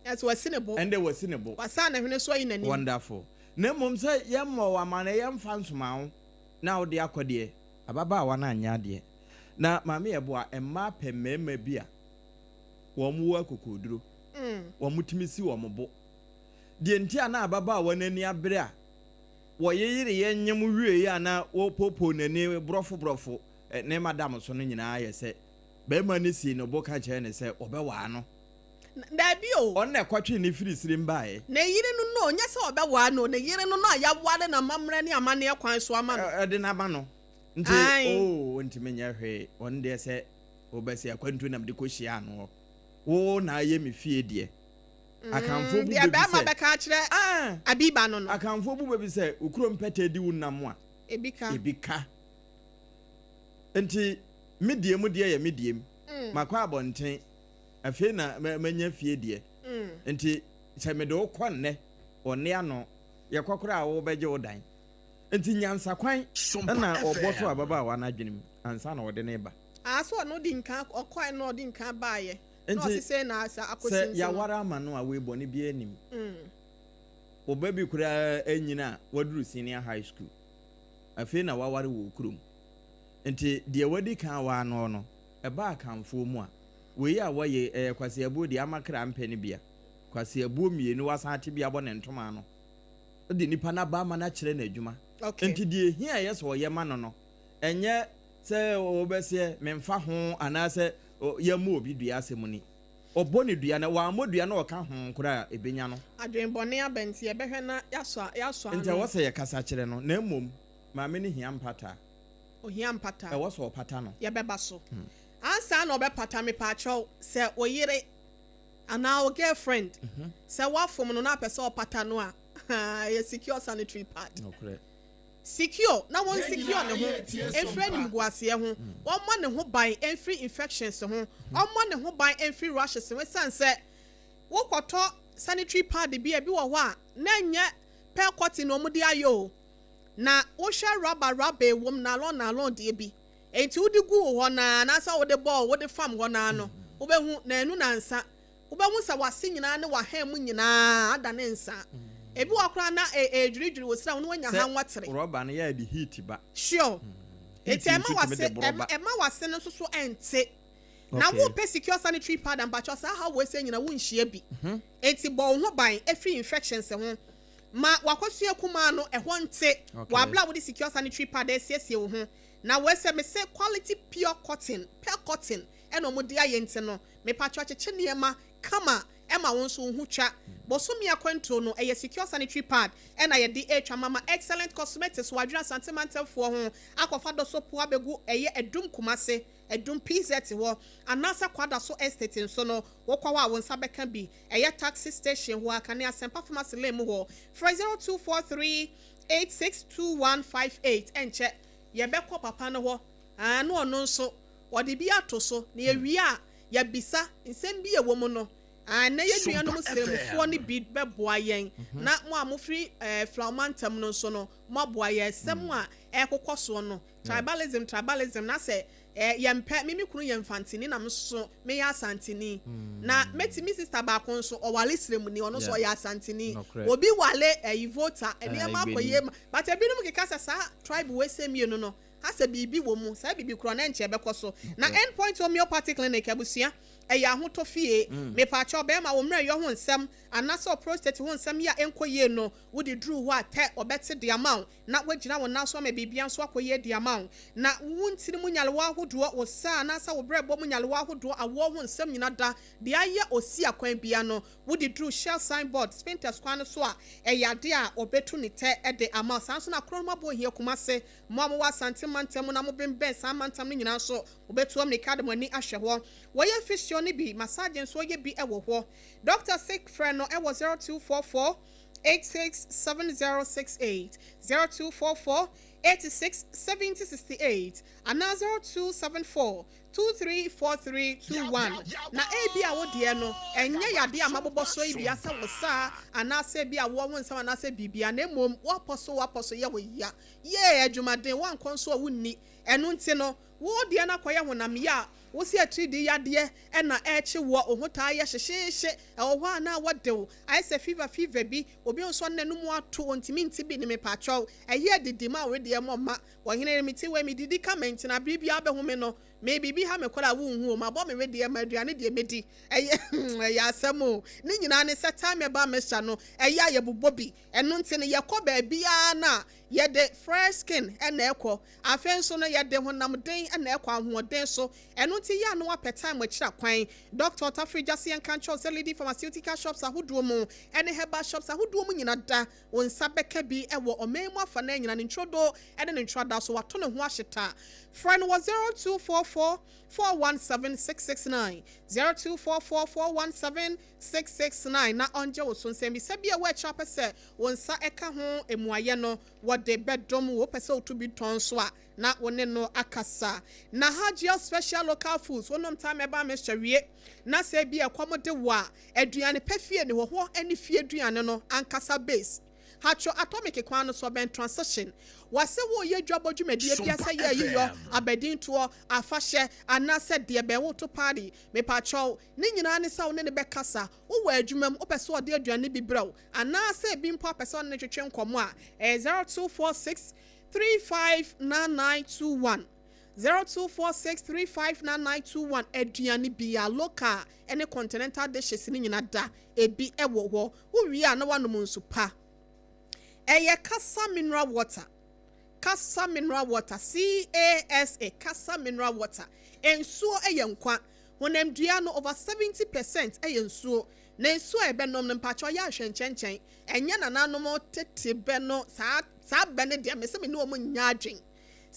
Ɛsɛ wasi ne bo. Ɛnde wasi ne bo. Wasan ne hwene so ayi n'anim. Wonderful. Na mmom sɛ yɛmmɔɔ wo amaneɛ, yɛmfa nsomaa wo na wode akɔ deɛ, ababaawa no anyɛ adeɛ. Na Maame Yeboah, mmaa pɛ mmarima bi a wɔn wɔ akokoɔduro, wɔtumi si wɔn bo. Deɛ nti a na ababaawa no ani abere a wɔyeyereeɛ nyem wieeɛ a na wɔpoopoo n'ani borɔfo borɔfo ne madam so no nyinaa yɛ sɛ barima no sii ne bo ka kyerɛɛ no sɛ ɔbɛwaa no. Daabi o. Ɔno na ɛkɔtwee ne firi sirim baeɛ. Ne yere no no, nyɛ sɛ ɔbɛwaa no, ne yere no no a yɛaware no amammerɛ ne amanneɛ kwan so ama no. Ɛde no ama no. Nti, Ae. oo, ɔntumi nyɛ hwee. Ɔno deɛ sɛ wobɛsɛ akwantuo na mede kɔhyiaa no hɔ. Wo na ayɛ me fie deɛ. Akanfoɔ bu Deɛ bɛ bi bɛrima sɛ. bɛka akyerɛ Ah! Abiba no no. Akanfoɔ bu bɛ bi sɛ, wo kurom pɛtɛ di wo nam a. Ebi ka. Ebi ka. Nti, me deɛ mu deɛ yɛ me deɛ mu. Makɔ abɔnten. Afei na manya fie deɛ. Nti, sɛ mede wo kɔ nnɛ, ɔnne ano. Yɛkɔ koraa a, wobɛgye wo dan. Nti nyansakwan Sompa na ɔbɔ to FM. ababaawa no adwenem ansa na ɔde no reba. Ah, so ɔno di nkan ɔkɔɛ na ɔdi nkan baayɛ na Nti ɔsi sɛ na asa akɔsi sɛ nti no. yɛaware ama no a, wei bɔne biara nnim. Wo ba bi koraa anyini a waduru senior high school. Afei na waware wɔ wo kurom. Nti deɛ wadi kan aware no no, ɛba Akanfoɔ mu a, wei a wɔyɛ yi, ɛyɛ kwaseabuo deɛ ama kra mpɛ no bia. Kwaseabuo mmienu, wasan ate bi abɔ ne ntoma ano. De nipa no aba ama no akyerɛ no adwuma. Nti deɛ ɛhia a ɛyɛ sɛ ɔyɛ ma no no, ɛnyɛ sɛ wobɛseɛ memfa ho anaasɛ yɛmmɔ obi dua asɛm ni. Ɔbɔ no dua na wammɔ dua na ɔka ho koraa a, ɛbɛnya no. Adwen bɔne aba nti yɛbɛhwɛ na yɛasɔ yɛasɔ Nti ano. ɛwɔ sɛ yɛkasa kyerɛ no, na mmom maame no hia mpata. Ohia mpata. Ɛwɔ sɛ ɔpata no. Yɛbɛba so. Ansa na ɔbɛpata, mepaakyɛw, sɛ wo yere anaa wo girlfriend, sɛ woafom no na apɛ sɛ ɔpata no a, ɛyɛ secure sanitary pad. Nokorɛ. Secure na wɔn Yɛn secure nyinaa ne ho yɛretie mfiri Sompa. animguaseɛ ho, wɔmmɔ ne ho ban mfiri infections ho, ɔmmɔ ne ho ban mfiri rashes ho. Ɛsiane sɛ wokɔtɔ sanitary pad bi a, ebi wɔ hɔ a na ɛnyɛ pearl cotton na wɔde ayɛ o, na wohwɛ rubber rubber ɛwɔ mu, nylon nylon deɛ bi, enti wode gu wo hɔ naa anaasɛ wode bɔɔ wode fam hɔ naa no, wobɛhu na ɛnu nansa wobɛhu sɛ w'ase nyinaa ne w'ahan mu nyinaa ada ne nsa. Ebi wɔ koraa na ɛredwiridwiri wo srɛ wo na woanya Sɛ ha nwatere. rɔba no yɛ de heat ba. Sure. Heat Eti ɛma nso tumi w'ase de borɔ ba. ɛma w'ase no nso so ɛnte. Na wopɛ secure sanitary pad a, mpakyɛw, saa ha wɔ ese nyina wonhyia bi. Eti bɔ wo ho ban efiri infections ho. Ma wakɔsua kumaa no ɛhɔ nte. Wabla wode secure sanitary pad asiesie wo ho. Na wɔsɛ me sɛ quality pure cotton, pure cotton ɛna ɔmo de ayɛ nti no, mepakyɛw, kyekyɛ nneɛma kama ɛma wo nso wo ho twa. Bosome akwantuo no, ɛyɛ secure sanitary pad ɛna yɛde atwa mama. Excellent Cosmetics wadwene Asante mantamfoɔ ho akɔfa dɔsɔ po abɛgu ɛyɛ Adum Kumase, Adum PZ hɔ anaasɛ Kwada so Estate nso no, wokɔ hɔ a wo nsa bɛka bi. Ɛyɛ taxi station hɔ a kane Asɛmpa Pharmacy lane mu hɔ. Frɛ 0243 862158. Ɛnkyɛ yɛbɛkɔ papa no hɔ aa na ɔno nso wɔde bi ato so na yɛwie a yɛbisa nsɛm bi a ɛwɔ mu no aa na yɛn nuanom Sompa srɛmufoɔ no FM. bi bɛboa yɛn na mo a mofiri Flawman ntam no nso no, moaboa yɛn sɛm a ɛkokɔ soɔ no. Tribalism, tribalism na sɛ yɛmpɛ. Me kunu yɛ Mfantini na me nso meyɛ Asantini, na mɛti me sister baako nso ɔwale srɛmuni, ɔno nso ɔyɛ Asantini. Obi wale ɛyi Volta, nneɛma akɔ yie ma, but ebinom keka sɛ saa tribe wei sɛ mmienu no asɛ biribi wɔ mu, saa biribi korɔ na nkyɛn bɛkɔ so. Na Endpoint Homeopathy Clinic, abusua, ɛyɛ ahotɔ fie. Mepaakyɛw, bɛrima wo mmerɛ yɛ ho nsɛm anaasɛ prostate ho nsɛm yi a ɛnkɔ yie no, wode duru hɔ a tɛ ɔbɛte de ama wo na woagyina wo nan so ama biribia nso akɔ yie de ama wo. Na wo ntiri mu nyalewa ahodoɔ, wo sa anaasɛ wo brɛbɔ mu nyalewa ahodoɔ, awoɔ ho nsɛm nyina da deɛ ayɛ osi akwan bia no, wode duru Shell signboard, Spintex kwan no so a, ɛyɛ ade a ɔbɛtu ne tɛ de ama wo. Saa nso na Kronom Abohia Kumase, mo a mowɔ Asante mantam mu na mobembɛn saa mantam no nyinaa nso, wobɛtu ammirika de mo ani ahwɛ hɔ. Wɔyɛ physio no bi, massage nso ɔyɛ bi wɔ hɔ. Dr Sik, frɛ no ɛwɔ 0244 867068, 0244 86 70 68 anaa 0274 234321. Na ebi a wo deɛ no ɛnyɛ yadeɛ a mabobɔ so yi bi asɛ wo saa anaasɛ bi a wɔ wo nsɛm anaasɛ biribia, na mmom wɔapɔ so yɛ wo ya yee adwumaden woankɔ nso a wonni ɛno nti no, wo deɛ no akɔyɛ honam yɛ a wosi atiridi yadeɛ ɛna ɛrekye wɔ wo ho taa yɛ hyehyehye ɛwɔ hɔ a na wɔde ayɛ sɛ fever fever bi. Obi nso n'anum ato, ontumi nti bi ne. Mepaakyɛw, ɛyɛ adidi ma wo deɛ mɔ ma wɔhene mi ti wɔ mi didi kama ntina biribi abɛho mi no me biribi ha me kɔla wonhu o mabɔ me wedeɛ ma aduane deɛ medi. Ɛyɛ asɛm o. Ne nyinaa ne sɛ time ɛba mɛhyɛ no ɛyɛ a yɛbobɔ bi. Ɛno nti no yɛkɔ baabiara na Yɛde fresh skin na ɛkɔ. Afei nso no yɛde honam den na ɛkɔ, ahoɔden so. Ɛno nti yɛ a na woapɛ time akyiri akwan. Dɔkta Ɔtafiri Gyasi yɛnka nkyerɛ wo sɛ leading pharmaceutical shops ahodoɔ mu ne herbal shops ahodoɔ mu nyina da wo nsa bɛka bi wɔ ɔman mu afanaa nyina ne ntwodo ne ne ntrada so. Wato ne ho ahyeta. Frɛ no wɔ 0244 417 669, 0244 417 669 na ɔngye wo so. Nsɛmmisa bi a ɛwɔ akyiri a wopɛ sɛ wo nsa ka ho mmuaeɛ no, wɔde bɛdom wo. Wopɛ sɛ wotu bi tɔn nso a, na wo ne no akasa. Na Hajia Special Local Foods, wonom Thyme Herbal Mixture wie na sɛ ebia ɛkɔm de wo a, aduane pa fie ne hɔ, hɔ ne fie aduane no ankasa base. Hatcho Atomic kwan no so, ɔbɛn Transition. Wɔse woreyɛ dwabɔ dwumadie biara Sompa sɛ yɛ ayiyɔ, FM. abadintoɔ, afahyɛ, anaasɛ deɛ bɛn woto party, mepakyɛw, ne nyinaa ne sɛ wo ne no bɛkasa. Wowɔ adwuma mu, wopɛ sɛ ɔde aduane bi brɛ wo, anaasɛ ebi mpo apɛ sɛ ɔne no twetwe nkɔmmɔ a, ɛyɛ 0246 359921. 0246 359921. Aduane biara, local ne continental dishes no nyina da ebi wɔ hɔ. Wowie a na woanom nsu pa. Ɛyɛ Kasa Mineral Water. Kasa Mineral Water, CASA, Kasa Mineral Water. Nsuo yɛ nkwa. Honamdua no, over 70 percent yɛ nsuo. Na nsuo a yɛbɛnom no, mpakyɛw yɛ ahwɛ nkyɛnkyɛn. Ɛnyɛ nananom tete bɛ no, saa saa bɛ no deɛ, mese me ne wɔn nyɛ adwen.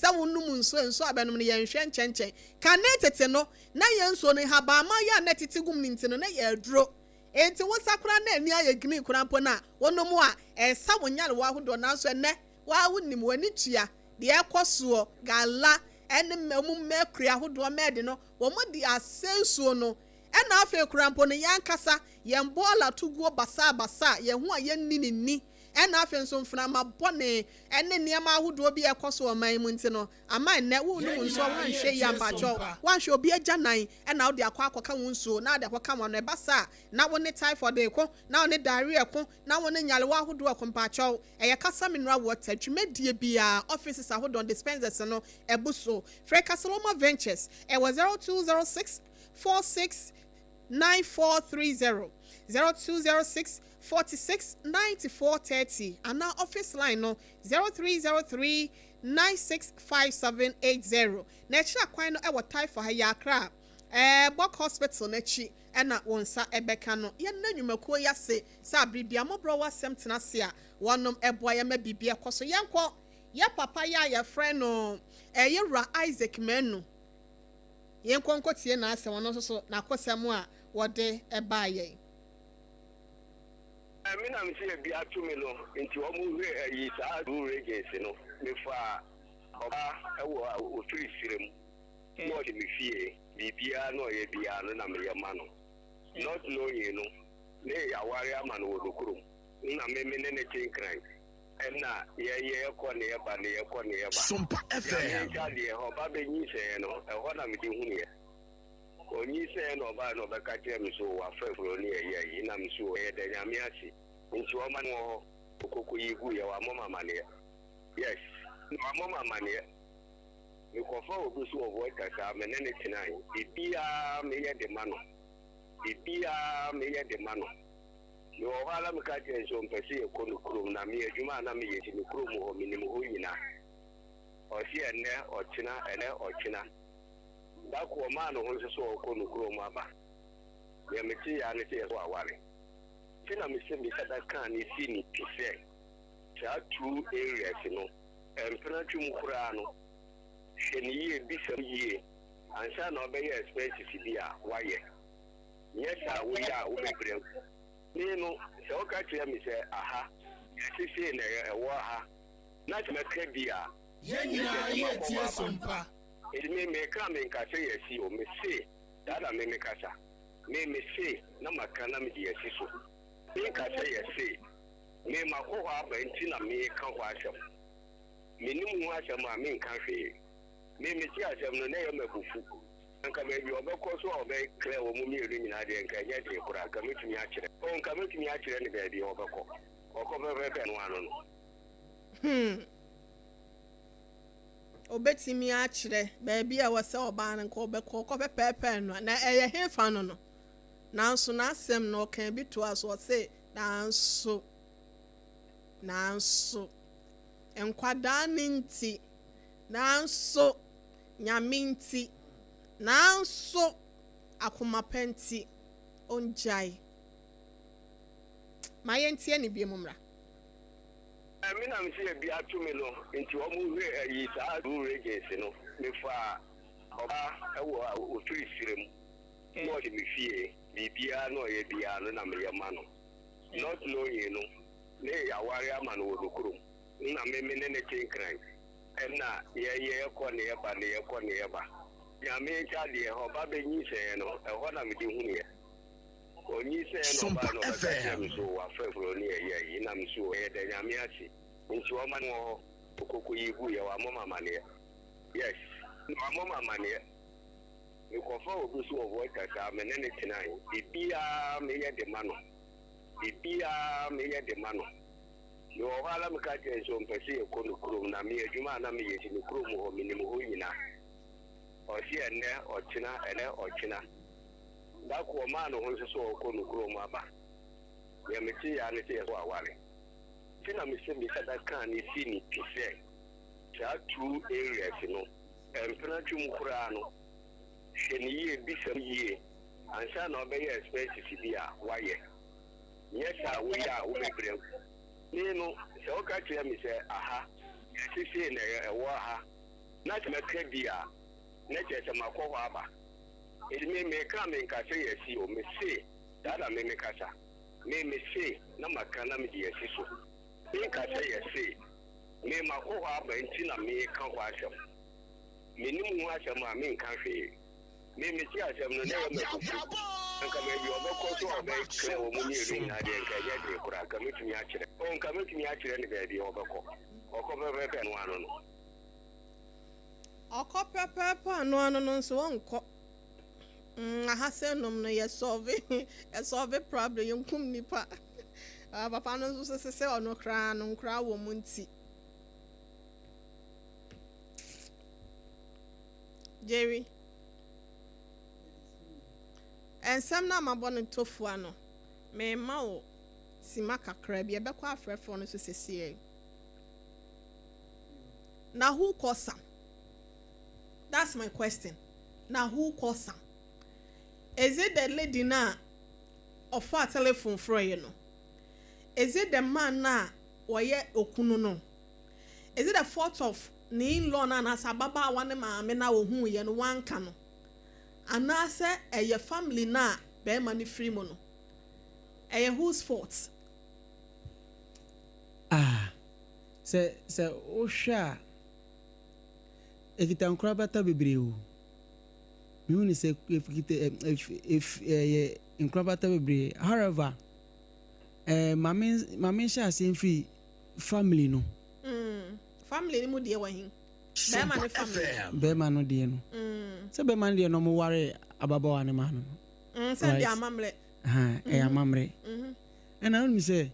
Sɛ wonom nsuo a, nsuo a bɛnom no, yɛnhwɛ nkyɛnkyɛn. Kane tete no, na yɛn nsuo no, nhabamma yɛ a na ɛtete gum no nti no, na ɛyɛ aduro. Enti wo nsa koraa na ani ayɛ green koraa mpo no a, wonom a, ɛsa wo nyarewa ahodoɔ. Nanso ɛnnɛ, wo ara wonim, w'ani tua deɛ ɛrekɔ soɔ, gala ne wɔn mercury ahodoɔ, mɛɛde no, wɔde asɛ nsuo no. Ɛna afei koraa mpo no, yɛn ankasa, yɛn bɔɔla to guo basabasa a yɛn ho a yɛnni no nni. Ɛna afei nso mframa bɔne ne nneɛma ahodoɔ bi a ɛrekɔ so wɔ ɔman yi mu nti no, ama ɛnnɛ worenom Yɛn nsuo a nyinaa woanhwɛ yie yɛretie ampakyɛw, Sompa. woanhwɛ obi agyanan na wode akɔ akɔka wo nsuo na wode akɔka w'ano. Ɛba saa a, na wo ne typhoid reko, na wo ne diarrhea reko, na wo ne nyarewa ahodoɔ reko. Mpakyɛw, ɛyɛ Kasa Mineral Water dwumadie biara, offices ahodoɔ, dispensers no abu so. Frɛ Kasaloma Ventures wɔ 0206 46 9430, 0206 46 94 30 anaa office line no 0303 965780. Na ɛkyerɛ kwan no wɔ Taifa ha yi Accra, ɛɛ Bok Hospital no akyi na wo nsa bɛka no. Yɛnna nnwumakuo yi ase sɛ abere biara mmɔborɔ wɔ asɛm tena ase a wɔnom boa yɛn ma biribi kɔ so. Yɛnkɔ yɛ papa yi a yɛfrɛ no ɛɛ Yɛwura Isaac Manu. Yɛnkɔ nkɔtie n'asɛm, ɔno nso so n'akosɛm a wɔde baa yɛn. Me na mese ebi ato me no nti ɔmo hwɛ ayi saa blue regions no me faa ɔbaa ɛwɔ ofiri serem na ɔte me fie biribiaa na ɔyɛ biaa no na meyɛ ma no not knowing no ne yaware ama no wɔ nokurom na me me ne no te nkran ɛna yɛyɛ yɛkɔ ne yɛba ne yɛkɔ ne yɛba Sompa Nyame FM. nkyɛ adeɛ ɔba bɛnyinsɛn no ɛhɔ na mede hunuiɛ. Onyinsɛn na ɔbae na ɔbɛka kyerɛɛ me so wafa afuro ne ɛyɛ ayi na me so yɛda Nyame ase nti ɔma no wɔ hɔ okoko yi gu yɛ wamɔ me amaneɛ yes wamɔ me amaneɛ me kɔfa obi so wɔ Volta saa me ne no tenae biribiaa me yɛ de ma no biribiaa me yɛ de ma no me wɔ hɔ ara me ka kyerɛ no sɛ ɔmpɛ sɛ yɛkɔ no kurom na me adwuma a na me yɛ nti me kurom hɔ me nim hɔ nyina ɔse ɛnɛ ɔkyena ɛnɛ ɔkyena. Da koro ɔmaa ne ho so sɛ ɔrekɔ ne kurom aba. Nea metee ara ne sɛ yɛso aware. Nti na mise me dada kaa no si no pi sɛ saa two areas no mpena twe mu koraa no, hwɛ no yie, bisa mu yie ansa na wobɛyɛ expenses bi a woayɛ. Nyɛ saa a woyɛ a wobɛbrɛ agu. Me no, sɛ woka kyerɛ me sɛ aha, yɛse sei na ɛwɔ ha na sɛ mɛka bi a, Yɛn ne nyinaa kyerɛ sɛ makɔ yɛretie hɔ aba. Sompa. Nti me meka a menka sɛ yɛasi o, mese saa na me mekasa. Me mese na maka na mede asi so. Menka sɛ yɛse. Me makɔ hɔ aba nti na meka hɔ asɛm. Mennim ho asɛm a menka hwee. Me mete asɛm no na ɛyɛ me abufu. Anka baabi a ɔbɛkɔ so a ɔbɛ clear wɔn mmienu nyinaa deɛ nka ɛnyɛ den koraa. Nka mɛtumi akyerɛ. Oh nka mɛtumi akyerɛ no baabi a ɔbɛkɔ. Ɔkɔ pɛpɛpɛ ɛno ano no. Hmm. Obetumi akyerɛ baabi a ɛwɔ sɛ ɔbaa no nka ɔbɛkɔ, ɔkɔ pɛpɛɛpɛ no a, na ɛyɛ hefa no no. Nanso n'asɛm no, ɔkaa bi toaa so, ɔse, Nanso, nanso. Nkwadaa no nti, nanso Nyame nti, nanso akoma pa nti, ɔngyae. Ma yɛntie no biom mmra. Me na mese ebi ato me no nti wɔn hwɛ ayi saa two regions no me faa ɔbaa ɛwɔ a ofiri serem na ɔte me fie biribiara na ɔyɛ biara no na meyɛ ma no not knowing no ne yaware ama no wɔ ne kurom na me me ne no te nkran ɛna yɛyɛ yɛkɔ ne yɛba ne yɛkɔ ne yɛba Nyame nkyɛ adeɛ ɔba bɛ nyinsɛn no ɛhɔ na mede hunuiɛ. Onyinsɛn na Sompa ɔbae na ɔbɛka kyerɛɛ FM. me so wafa afuro ne ɛyɛ ayi na me so ɛyɛ da Nyame ase nti ɔma no wɔ hɔ ɔkɔkɔ yi gu yɛ wamɔ me amaneɛ yes wamɔ me amaneɛ me kɔfa obi so wɔ Volta saa me ne no tenae biribiaa me yɛ de ma no biribiaa me yɛ de ma no me wɔ hɔ ara me ka kyerɛ no sɛ ɔmpɛ sɛ yɛkɔ ne kurom na me adwuma a na me yɛ nti ne kurom hɔ me nim hɔ nyina ɔse ɛnɛ ɔkyena ɛnɛ ɔkyena Da koro ɔmaa ne ho so sɛ ɔrekɔ ne kurom aba. Nea metee ara ne sɛ yɛso aware. Nti na mise me da kaa no si ne pi sɛ saa two areas no mpena twe mu koraa no, hwɛ no yie, bisa mu yie ansa na wobɛyɛ expenses bi a woayɛ. Nyɛ saa a woyɛ a wobɛbrɛ agu. Me no, sɛ woka kyerɛ me sɛ aha, yɛse sei na ɛwɔ ha na sɛ mɛka bi a, na kyerɛ sɛ makɔ hɔ aba. Enti me meka a menka sɛ yɛasi o, mese saa na me mekasa. Me mese na maka na mede asi so. Menka sɛ yɛse. Me makɔ hɔ aba nti na meka hɔ asɛm. Mennim ho asɛm a menka hwee. Me mete asɛm no na ɛyɛ me abufuo. Anka baabi a ɔbɛkɔ so a ɔbɛkyerɛ wɔn mmienu nyinaa deɛ nka ɛnyɛ den koraa. Nka mɛtumi akyerɛ. Oh, nka mɛtumi akyerɛ no baabi a ɔbɛkɔ. Ɔkɔ pɛpɛɛpɛ ɛno ano no. Ɔkɔ pɛpɛɛpɛ ano ano no nso ɔnkɔ. Mm, aha sɛ nom no yɛ solve yɛ solve problem yɛnkum nipa. Ah, papa no nso sɛ sɛ ɔno koraa no nkoraa wɔ mu nti. Jerry, nsɛm no a mabɔ no tofua no, mema wo sima kakra bi, ɛbɛkɔ afrɛfoɔ no so sesiei. Na who cause am? That's my question. Na who cause am? Is it the lady no a ɔfaa telephone frɛeɛ no? Is it the man no a ɔyɛ okunu no? Is it the fault of ne in-law no anaasɛ ababaawa no maame no a ɔhuuiɛ no wanka no? Anaasɛ ɛyɛ family no a barima no firi mu no? Ɛyɛ whose fault? Ah. Sɛ sɛ wohwɛ a, ɛkita nkorabata bebree o. Mehu no sɛ ɛkita ɛ ɛyɛ nkorabata bebree. However, eh, ma me ma menhyɛ aseɛ mfiri family no. Mm, family no mu deɛ wɔ he? Bɛrima ne family. Bɛrima no deɛ no. Sɛ bɛrima no deɛ no ɔmo ware ababaawa no maa no no. Mm, sɛ deɛ amammerɛ. Aha, ɛyɛ amammerɛ. Ɛna wonim sɛ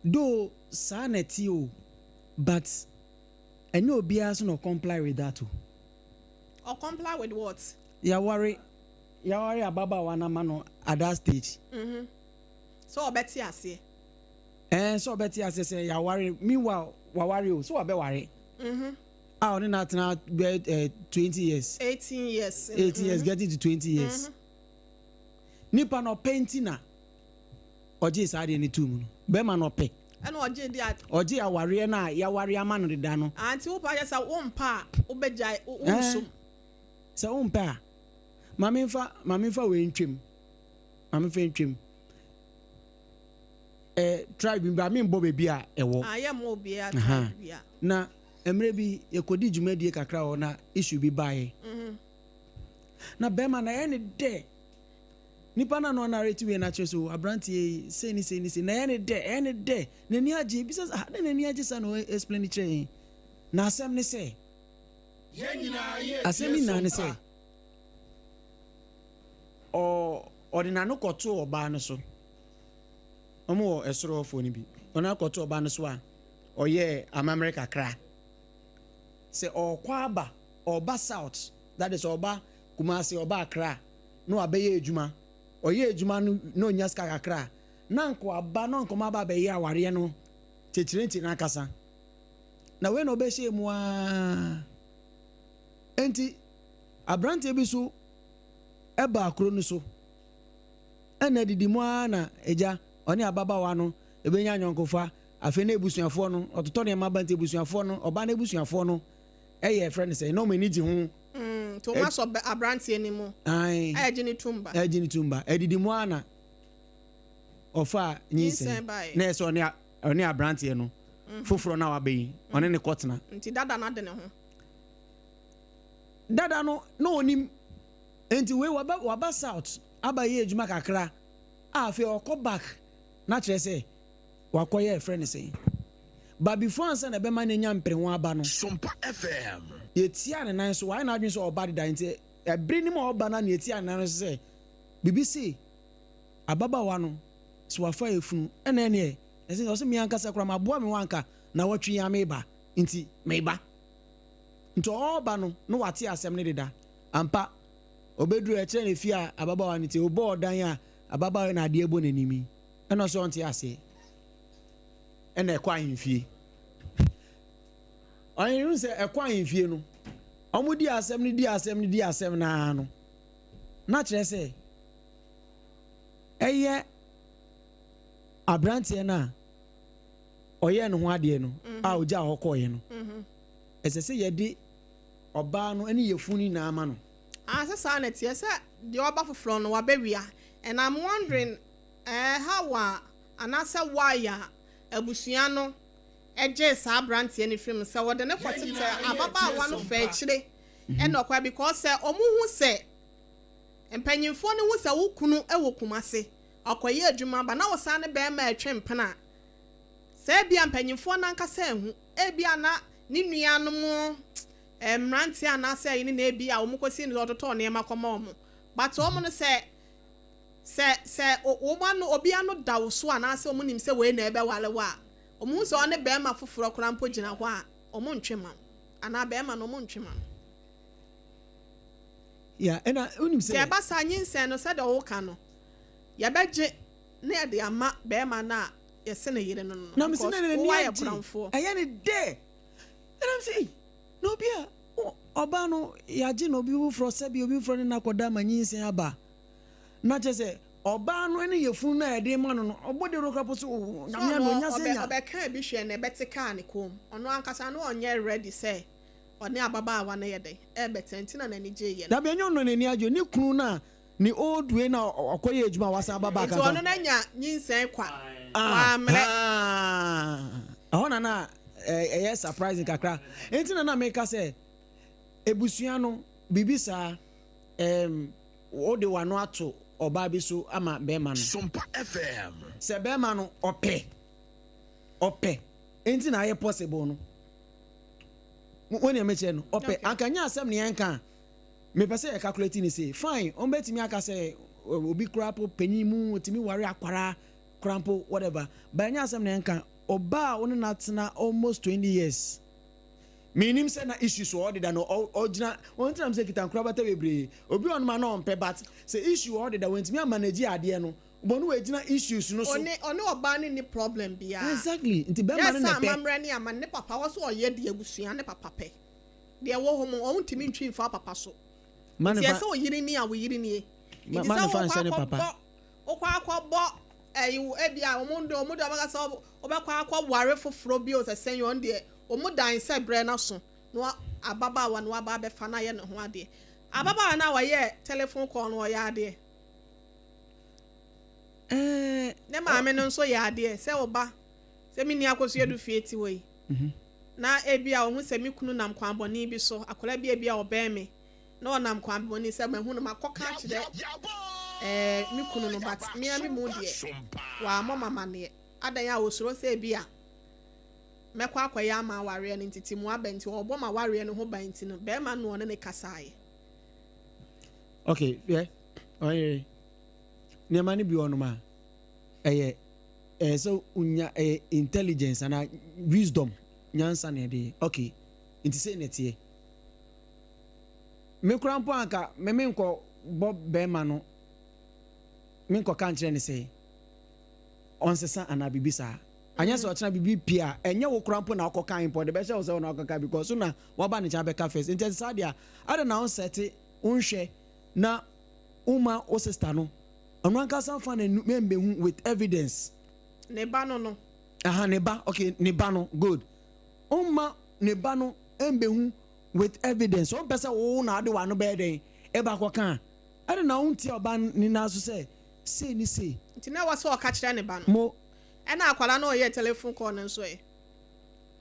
Though saa na ɛteɛ o but ɛnyɛ obiara nso na ɔcomply with that o. Ɔcomply with what? Yɛaware yɛaware ababaawa no ama no at that stage. Mhm. Sɛ ɔbɛte aseɛ. Ɛɛ sɛ ɔbɛte aseɛ sɛ yɛaware meanwhile waware o sɛ wabɛware. Mhm. A ɔne no atena bɛyɛ eh, 20 years. 18 years. 18 years Mhm. getting to 20 years. Mhm. Nipa no ɔpɛ nti na. ɔgyee saa adeɛ no too mu no, bɛrima no ɔpɛ. Ɛna ɔgyee deɛ a. Ɔgyee awareɛ no a yɛaware ama no deda no. Ah, nti wopɛ akyɛ sɛ wompɛ a, wobɛgyae, wonsom. Ɛɛ, sɛ wompɛ a, ma memfa, ma memfa wei ntwam. Ma memfa ntwam. Ɛɛ, tribe bi ba, membɔ baabi a ɛwɔ. Ah, yɛmmɔ obiara tribe bi a. Na mmerɛ bi, yɛkɔdii dwumadie kakra wɔ hɔ na issue bi baeɛ. Na bɛrima no, ɛyɛ ne dɛ. Nipa no a na ɔnarrate wei no akyerɛ sɛ, oh, aberanteɛ yi, sei ne sei ne sei, na ɛyɛ ne dɛ, ɛyɛ ne dɛ, n'ani agye. Ebisa sɛ, ah, adɛn na n'ani agye saa na ɔ explain kyerɛ yɛn. Na asɛm ne sɛ, asɛm no nyinaa ne sɛ, ɔ, ɔde n'ano kɔtoo ɔbaa no so. Wɔn wɔ ɛsoro hɔfoɔ no bi. Ɔde n'ano kɔtoo ɔbaa no so a, ɔyɛɛ amammerɛ kakra. Sɛ ɔrekɔ aba, ɔreba south, that is, ɔreba Kumasi, ɔreba Accra, na wabɛyɛ adwuma. Ɔyɛ adwuma no na ɔnya sika kakra a, na anka waba na anka wɔaba abɛyɛ awareɛ no kyekyerɛnkyere no ankasa. Na wei na ɔbɛhyɛɛ mu ara. Enti aberanteɛ bi so baa kuro no so. Ɛna adidi mu ara na agya, ɔne ababaawa no bɛnya ayɔnkofa. Afei na abusuafoɔ no, ɔtotɔ nneɛma ba nti abusuafoɔ no, ɔbaa no abusuafoɔ no yɛ frɛ no sɛ, na wɔn ani gye ho. Nti wɔn asɔ aberanteɛ no mu. Ae. Ɛregye ne tum ba. Ɛregye ne tum ba. Adidi mu ara na ɔfaa nyinsɛn. Nyinsɛn baeɛ. Na ɛsɛ ɔne ɔne aberanteɛ no foforɔ no a waba yi, ɔne no kɔtena. Nti dada no ade ne ho. Dada no na ɔnim. Nti wei waba waba south aba yɛ adwuma kakra a afei ɔkɔ back na kyerɛ sɛ wakɔyɛ ɛfrɛ no sɛn. But before ansa na ɛbɛma no anya mpereho aba no, Sompa FM. yɛtiaa ne nan so, wayɛ n'adwene sɛ ɔba deda nti ɛbere no mu a ɔba no a na yɛtiaa ne nan so sɛ biribi se ababaawa no sɛ wafa afunu ɛna ɛneɛ ɛsɛ ɔse me ankasa koraa maboa me ho anka nawɔtwe yi ara meba nti meba. Nti ɔɔba no na wate asɛm no deda. Ampa, ɔbɛduru ɛkyerɛ no efie a ababaawa no te, ɔbɔɔ dan a ababaawa yi na adeɛ bɔ n'anim yi, ɛna ɔsɛ ɔnte aseɛ. Ɛna ɛkɔ ahemfie. Ɔhene no sɛ ɛkɔ ahemfie no, wɔn di asɛm no di asɛm no di asɛm no ara no, na kyerɛ sɛ ɛyɛ aberanteɛ no a ɔyɛɛ ne ho adeɛ no a ɔgyaa hɔ kɔɔeɛ no, ɛsɛ sɛ yɛde ɔbaa no ne yafunu no nyinaa ma no. Ah sɛ saa na ɛteɛ sɛ deɛ ɔba foforɔ no wabɛwia and I'm wondering eh how a anaasɛ why a abusua no gyee saa abranteɛ no firi mu sɛ wɔde no kɔtetɛ ababaawa no faa akyire ɛna ɔkɔɛ because sɛ wɔn hu sɛ mpanyinfoɔ no hu sɛ wo kunu wɔ Kumasi ɔkɔyɛ adwuma ba na wo san ne bɛɛma ɛtwe mpena a sɛ ebia mpanyinfoɔ no ankasa anhu ebia na ne nuanom mmeranteɛ anaasɛ ayi no na ebia wɔn kɔsi no sɛ ɔtotɔ nneɛma kɔma wɔn but wɔn no sɛ sɛ sɛ wɔn ano obi ano da wo so anaasɛ wɔn nim sɛ wei na ɛbɛwale wo a wɔn hu sɛ ɔne bɛrima foforɔ koraa mpo gyina hɔ a wɔn ntwe ma wo anaa bɛrima no wɔn ntwe ma no. Yeah, ɛna wonim sɛ. Sɛ ɛba saa nyinsɛn no sɛdeɛ woka no yɛbɛgye na yɛde ama bɛrima no a yɛse ne yere no no Na mese because na n'ani wo ayɛ agye koramfoɔ. ɛyɛ ne dɛ ɛna mese ei na obi a ɔbaa no yɛagye no obi foforɔ sɛbi obi foforɔ ne no akɔda ama nyinsɛn aba na kyerɛ sɛ ɔbaa no ne yafunu no a yɛde ma no no ɔbɔ dawuro koraa po so o So nyame ɔno ano ɔnya sɛ ɔbɛ nya ɔbɛkaa bi hwɛ na ɛbɛte kaa ne kɔn mu ɔno ankasa no ɔnyɛ ready sɛ ɔne ababaawa no yɛ dɛn ɛɛbɛtena nti na n'ani gyeeɛ no. Dabi ɛnyɛ ɔno na n'ani agye o ne kunu no a Ne old wei na ɔkɔ yɛ adwuma a wasan aba back Nti anka. ɔno no anya nyinsɛn kwa. Wammrɛ. Ahaa. Ɛhɔ na na ɛyɛ surprising kakra. Nti na na meka sɛ ebusua no biribi saa ɛɛm wode w'ano ato ɔbaa bi so ama bɛrima no. Sompa FM. Sɛ bɛrima no ɔpɛ ɔpɛ nti na ayɛ possible no. Wo nea mekyerɛ no ɔpɛ anka nyɛ asɛm ne yɛnka a. Mepɛ sɛ yɛ calculate no sei, fine wɔn bɛtumi aka sɛ obi koraa po panyin mu otumi ware akwaraa koraa mpo whatever but ɛnyɛ asɛm na ɛnka ɔbaa a wo ne no atena almost 20 years menim sɛ na issues wɔ hɔ deda no ɔgyina wɔn ntina sɛ kita nkorabata bebree obi wɔ no ma na ɔmpɛ but sɛ issue wɔ hɔ deda wɔntumi amanage adeɛ no bɔ no wɔagyina issues no so. Ɔne ɔne ɔbaa no nni problem biara. Exactly nti bɛrima no Yɛ na sɛ ɛpɛ. amammerɛ ne amanne ne papa wɔ so ɔyɛ deɛ abusua ne papa pɛ. Deɛ ɛwɔ hɔ mu, ɔntumi ntwi mfa papa so. Nti ɛsɛ oyere ni a, wo yere nie. Nti sɛ wokɔ akɔbɔ, wokɔ akɔbɔ ɛyi wo ebi a wɔn de wɔn de wɔn akasa wɔbɛkɔ akɔ ware foforɔ bi o sɛ sɛn wɔn deɛ wɔn dan sɛ brɛ na so na ababaawa no waba abɛfa na ayɛ ne ho adeɛ. Ababaawa no a wɔyɛ telephone call no ɔyɛ adeɛ. Ne maame no nso yɛ adeɛ sɛ ɔba sɛ me nua akɔsua du fie ti hɔ yi. Na ebia ɔhu sɛ me kunu nam kwan bɔne bi so, akwadaa bi a ebia ɔbɛn me na ɔnam kwan bɔne sɛ mahu no, makɔka akyerɛ eh, me kunu no, but me ara me mu deɛ, wammɔ me amanneɛ. Adɛn a ɔsuro sɛ ebia mɛkɔ akɔyɛ ama awareɛ no nti, mu aba nti, ɔrebɔ m'awareɛ no ho ban nti no, barima no na ɔne no kasaeɛ. Okay, hwɛ, ɔyere, nneɛma no bi wɔ hɔnom a, ɛyɛ ɛyɛ sɛ wonya ɛyɛ intelligence anaa wisdom nyansa na ɛde yɛ okay nti sei na ɛteɛ me koraa mpo anka me menkɔ bɔ bɛrima no menkɔ ka nkyerɛ ne sɛ ɔnsesa anaa biribi saa. Anyɛ sɛ ɔkyena biribi pie a, ɛnyɛ wo koraa mpo na wokɔkae mpo, ɔde bɛhyɛ wo sɛ wo na wokɔkae because wo na woaba ne nkyɛn abɛka first. Nti ɛte saa deɛ a, adɛn na wonsɛte, wonhwɛ na womma wo sister no, ɔno ankasa mfa n'anu mmɛhu with evidence. Ne ba no no. Aha, ne ba, okay, ne ba no, good. Womma ne ba no mmɛhu with evidence. Ɔmpɛ sɛ wo na wode w'ano bɛyɛ dɛn, ɛba akɔka a, adɛn na wontia ɔba no nan so sɛ sei ne sei. Nti na ɛwɔ sɛ ɔka kyerɛ ne ba no. Mo. Ɛna akwadaa no a ɔyɛɛ telephone call no nso ɛ?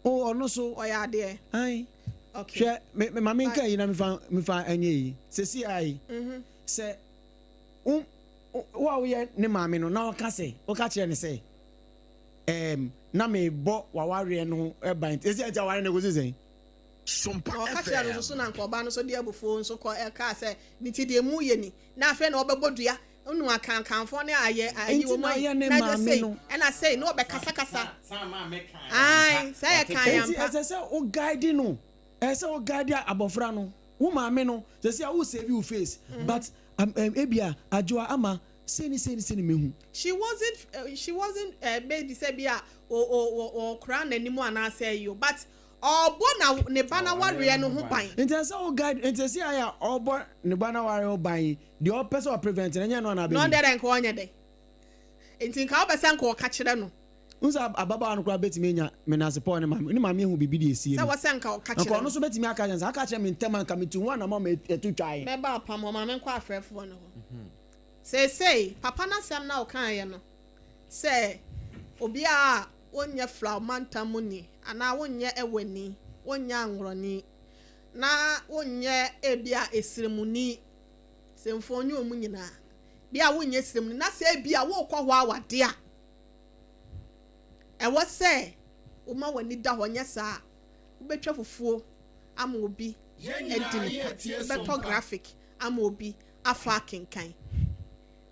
Oh, ɔno nso. Ɔyɛ adeɛ. Ae. Okay. Hwɛ, me, me, ma menka yi na mefa, mefa ɛnyɛ yi. Sɛsi ara yi, sɛ wo, wo a woyɛ ne maame no na ɔka sɛ, woka kyerɛ no sɛ, ɛɛm, na mebɔ w'awareɛ no ho ban nti, sɛsi ara nti awareɛ no ɛkɔsi sɛn? Sompa Na ɔka kyerɛɛ no nso FM. so na anka ɔbaa no nso de abufuo nso kɔ ɛkaa sɛ, ne ti deɛ mu yɛ ni, na afei na ɔbɛbɔ dua. Ɔnu akankanfoɔ ne ayɛ ayi Nti wɔn na ayi ɔyɛ ne na ɛdɛ maame sei no. ɛna sei na ɔbɛkasakasa. Ae sɛ yɛ kan Nti ampa. ɛsɛ sɛ wo guide no, ɛsɛ sɛ wo guide abɔfra no, wo maame no, sɛsɛ a wo save wo face, but ebia Adwoa ama sei ne sei ne sei ne mehu. She wasn't she wasn't maybe sɛ bi a o o o ɔkora n'anim anaasɛ ayi o but ɔrebɔ na ne ba n'awareɛ no ho ban. Nti ɛsɛ sɛ wo guide, nti sɛsɛ ayɛ a ɔrebɔ ne ba n'awareɛ ho ban yi, deɛ ɔpɛ sɛ ɔprevent no, ɛnyɛ ɛno anaa Na bɛbi? ɔdeɛ dɛ nka ɔnyɛ dɛ? Nti nka wopɛ sɛ nka ɔka kyerɛ no? Wohu sɛ ababaawa no koraa bɛtumi anya menasepɔw ne maame, ne maame ahu biribi deɛ ɛsie Sɛ no. wɔ sɛ nka ɔka Nka kyerɛ ɔno no. nso bɛtumi aka kyerɛ no sɛ, aka kyerɛ me ntɛm a nka metu ho anamɔ ma ɛto twaeɛ. Mɛba apam hɔ, ma menkɔ afrɛfoɔ no hɔ. Seesei, papa no asɛm no a ɔkaeɛ no, sɛ obiara a wonyɛ Flaw mantam mu ni, anaa wonyɛ Ewani, wonyɛ Anworɔni, na wonyɛ ebia Esremuni, sɛ mfoni wɔ mu nyinaa, bia wonyɛ Esremuni, na sɛ ebia worekɔ hɔ awade a, ɛwɔ sɛ woma w'ani da hɔ, nyɛ saa a, wobɛtwa fufuo ama obi adi no kwa, wobɛtɔ graphic ama obi afa akenkan.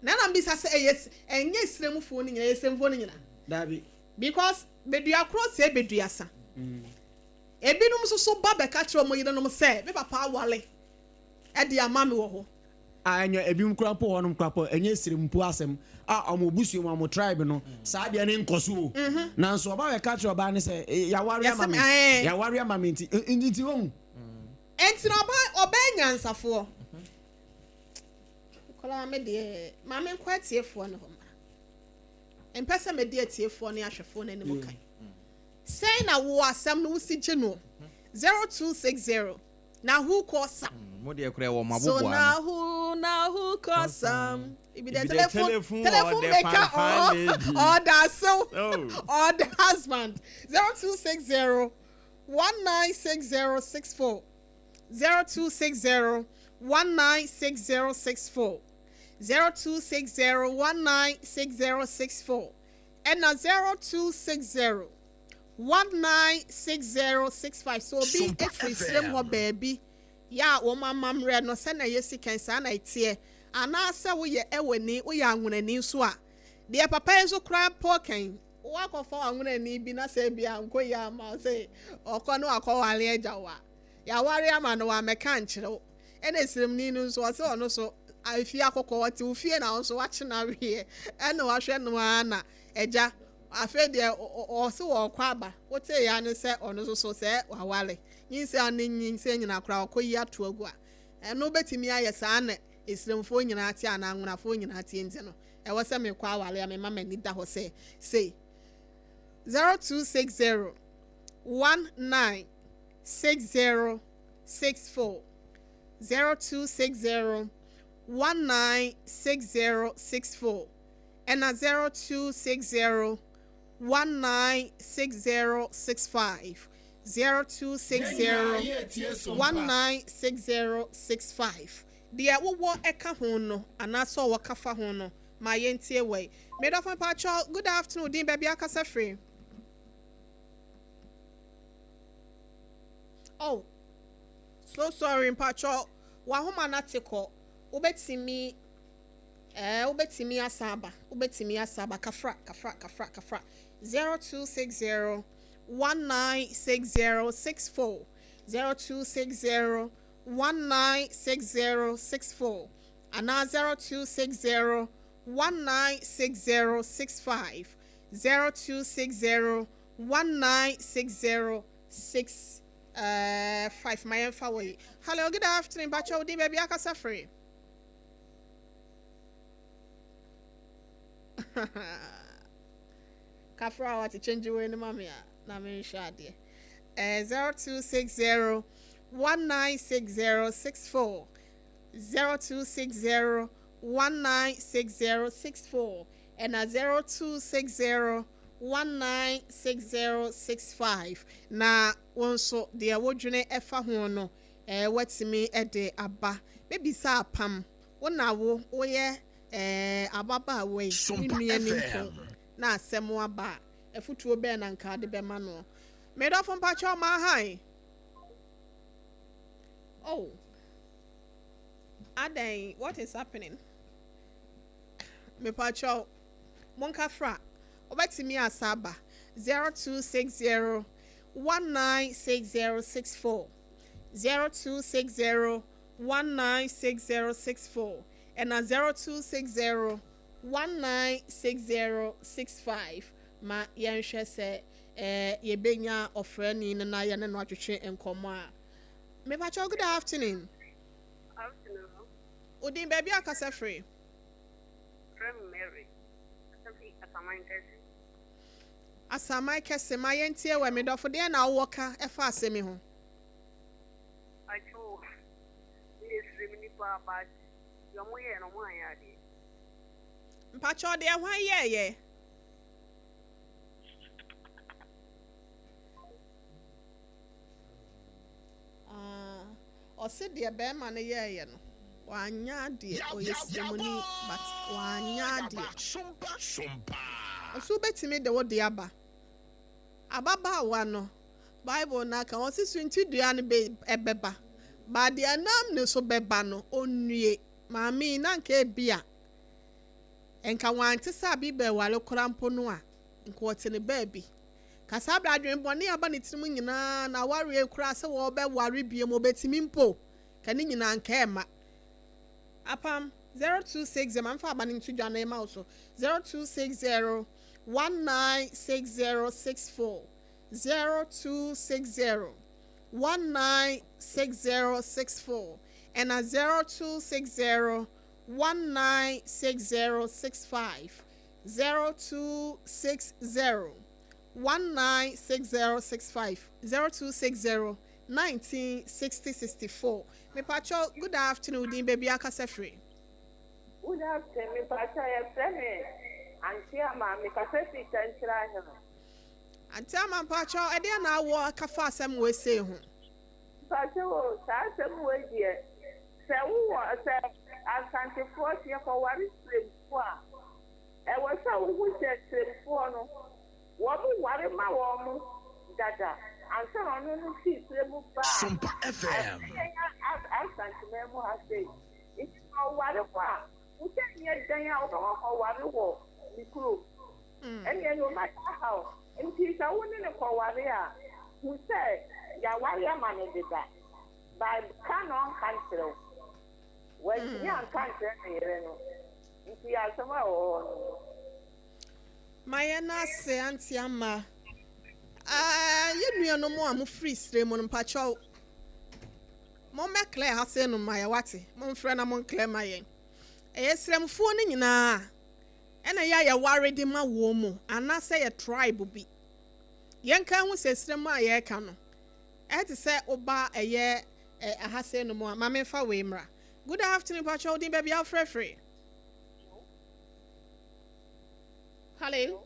Na na mbisa sɛ ɛyɛ ɛnyɛ Esremfoɔ no nyinaa, ɛyɛ Esremfoɔ no nyinaa? Daabi. Because bedua koro sɛe bedua sa. Ebinom nso so ba bɛka kyerɛ wɔn yerenom sɛ, me papa aware de ama me wɔ hɔ. A ɛnyɛ ebinom koraa mpo hɔnom koraa mpo ɛnyɛ srem mpo asɛm a wɔn abusua mu wɔn tribe no saa adeɛ no nkɔ so o. Nanso ɔba bɛka kyerɛ ɔbaa no sɛ yɛaware ama me, yɛaware ama me nti nti wohu. Nti na ɔbaa ɔbaa nyansafoɔ. Nkwadaa me deɛ maame nkɔ atiefoɔ no hɔ mmra. Mpɛ sɛ medi atiefoɔ ne ahwɛfoɔ no anim kan. Sɛn na wo asɛm no wosi gye no? 0260 na who call some? Mo deɛ koraa ɛwɔ mo So aboboa na ano. who na who call some? It be the It be the telephone telephone telephone or the maker fan or lady. or the asew Oh. or the husband. 0260 196064 0260 196064 0260 196064 ɛna 0260 196065. So obi Sompa efiri srem hɔ FM. baabi yɛ a wɔn amammerɛ no sɛnea yɛsi kan saa na ɛteɛ, anaasɛ woyɛ ɛwɔni woyɛ anwonani nso a, deɛ papa yi nso koraa pɔ kan wakɔfa anwonani bi na sɛ bi a nkɔ yi ama sɛ ɔkɔ no wakɔware agya wo a yɛaware ama no wamɛka nkyerɛ wo. Ɛna esremni no nso ɔsɛ ɔno so efie akɔkɔ ɔte wo fie na ɔnso wakye no aweɛ ɛna wahwɛ no ara na agya afei deɛ ɔse wɔkɔ aba wote ya ne sɛ ɔno nso so sɛ waware nyinsɛn ne nyinsɛn nyinaa koraa ɔkɔ yi ato agu a ɛno bɛtumi ayɛ saa na esremfoɔ nyinaa te anaa anwonafoɔ nyinaa te. Nti no ɛwɔ sɛ mekɔ aware a mema m'ani da hɔ sɛ sei. 0260 196064 0260 196064 ɛna 0260 196065 0260 196065. Deɛ wowɔ ɛka ho no anaasɛ ɔwɔ ka fa ho no ma yɛntie wɔ yi. Medɔfo mpakyɛw, good afternoon. Din, baabi akasa firi? Oh, so sorry, mpakyɛw, wahoma no ate kɔ. Wobɛtumi wobɛtumi asa aba, wobɛtumi asa aba. Kafra kafra kafra kafra. 0260 196064 0260 196064 anaa 0260 196065. 0260 1960 6 5. Ma yɛmfa wɔ yi. Hello, good afternoon. Bakyɛ wo din baabi akasa firi. Kafra wate change wei no ma me a na menhwɛ adeɛ. 0260 196064 0260 196064 ɛna 0260 196065 na wo nso deɛ wodwene ɛfa ho no watumi de aba. Bɛbisa apam wo na wo woyɛ ababaawa yi ne nua ni mpo na asɛm aba a afutuo bɛn na nka de bɛma no. Medɔfo mpakyɛ ɔma han. Oh, adan, what is happening? Mepakyɛw monka fra wobɛtumi asa aba 0260 196064 0260 196064 ɛna 0260 196065. Ma yɛnhwɛ sɛ yɛbɛnya ɔfrɛni no na yɛne no atwetwe nkɔmmɔ a. Mepakyɛw, good afternoon. Afternoon. Odin baabi akasa firi? Frɛ me Mary. Asɛmfi Asaman Kɛse. Asaman Kɛse, ma yɛntie wɔ medɔfo deɛ na wowɔ ka ɛfa asɛm yi ho. Atwo, meyɛ srem nipa but deɛ ɔmo yɛɛ no ɔmo anyɛ adeɛ. Mpakyɛw deɛ hwan yɛɛyɛ? Ah, ɔse deɛ bɛrima no yɛɛyɛ no wanyɛ adeɛ. Ɔyɛ sremuni but wanyɛ adeɛ. Ɔso wobɛtumi de wo de aba ababaawa no Bible no aka wɔn sisi nti dua no bɛ ɛbɛba ba deɛ nam ne so bɛba no onnue. Maame yi na nka ebi a nka wante sɛ abi bɛware kora mpo no a nka ɔte ne baabi kasa abira adwene bɔne aba ne tirim nyinaa na awareɛ kora sɛ wɔbɛware bie mu obetumi mpo ka ne nyinaa nka ɛma apam 0260. Mamfa aba no nto dwa na ɛma wo so 0260 196064 0260 196064 ɛna 0260 196065 0260 196065 0260 196064. Mepakyɛw, good afternoon. Din baabi akasa firi? Good afternoon, mepakyɛw yɛfrɛ me Auntie Ama, mekasa fi Kyɛnkyerɛ Ahene. Auntie Ama, mpakyɛw ɛdeɛ na awɔ aka fa asɛm wɔ ese ho? Mepakyɛw o, saa asɛm wei deɛ, sɛ wowɔ sɛ Asantefoɔ sɛ yɛkɔware Siremfoɔ a, ɛwɔ sɛ wohu sɛ Siremfoɔ no, wɔn ware ma wɔn mo dada ansa na ɔno no fii sire mu baa Sompa FM. Yɛn Asanteman mu ha sei. Nti sɛ ɔware hɔ a, wo sɛ nyɛ dan a wobɛkɔ akɔware wɔ ne kurom. Ɛnneɛ no matter how. Nti sɛ wo ne ne kɔware a, hu sɛ yɛaware ama no deda. By ka na ɔnka nkyerɛ wo. Wantumi anka nkyerɛ ne yere no. Nti asɛm a ɛwɔ hɔ no. Ma yɛn ase, Auntie Ama. Yɛn nuanom a mofiri sire mu no, mpakyɛw mommɛ clear ha sɛ no ma yɛ wate. Momfrɛ na monclear ma yɛn. Ɛyɛ srɛmfoɔ no nyinaa ɛna yɛ a yɛware de ma wɔn mu anaasɛ yɛ tribe bi. Yɛnka ho sɛ srɛm a yɛreka no ɛte sɛ woba ɛyɛ aha sɛ no mu a. Ma memfa wei mmra. Good afternoon, mpakyɛw din baabi afrɛfrɛ? Hello,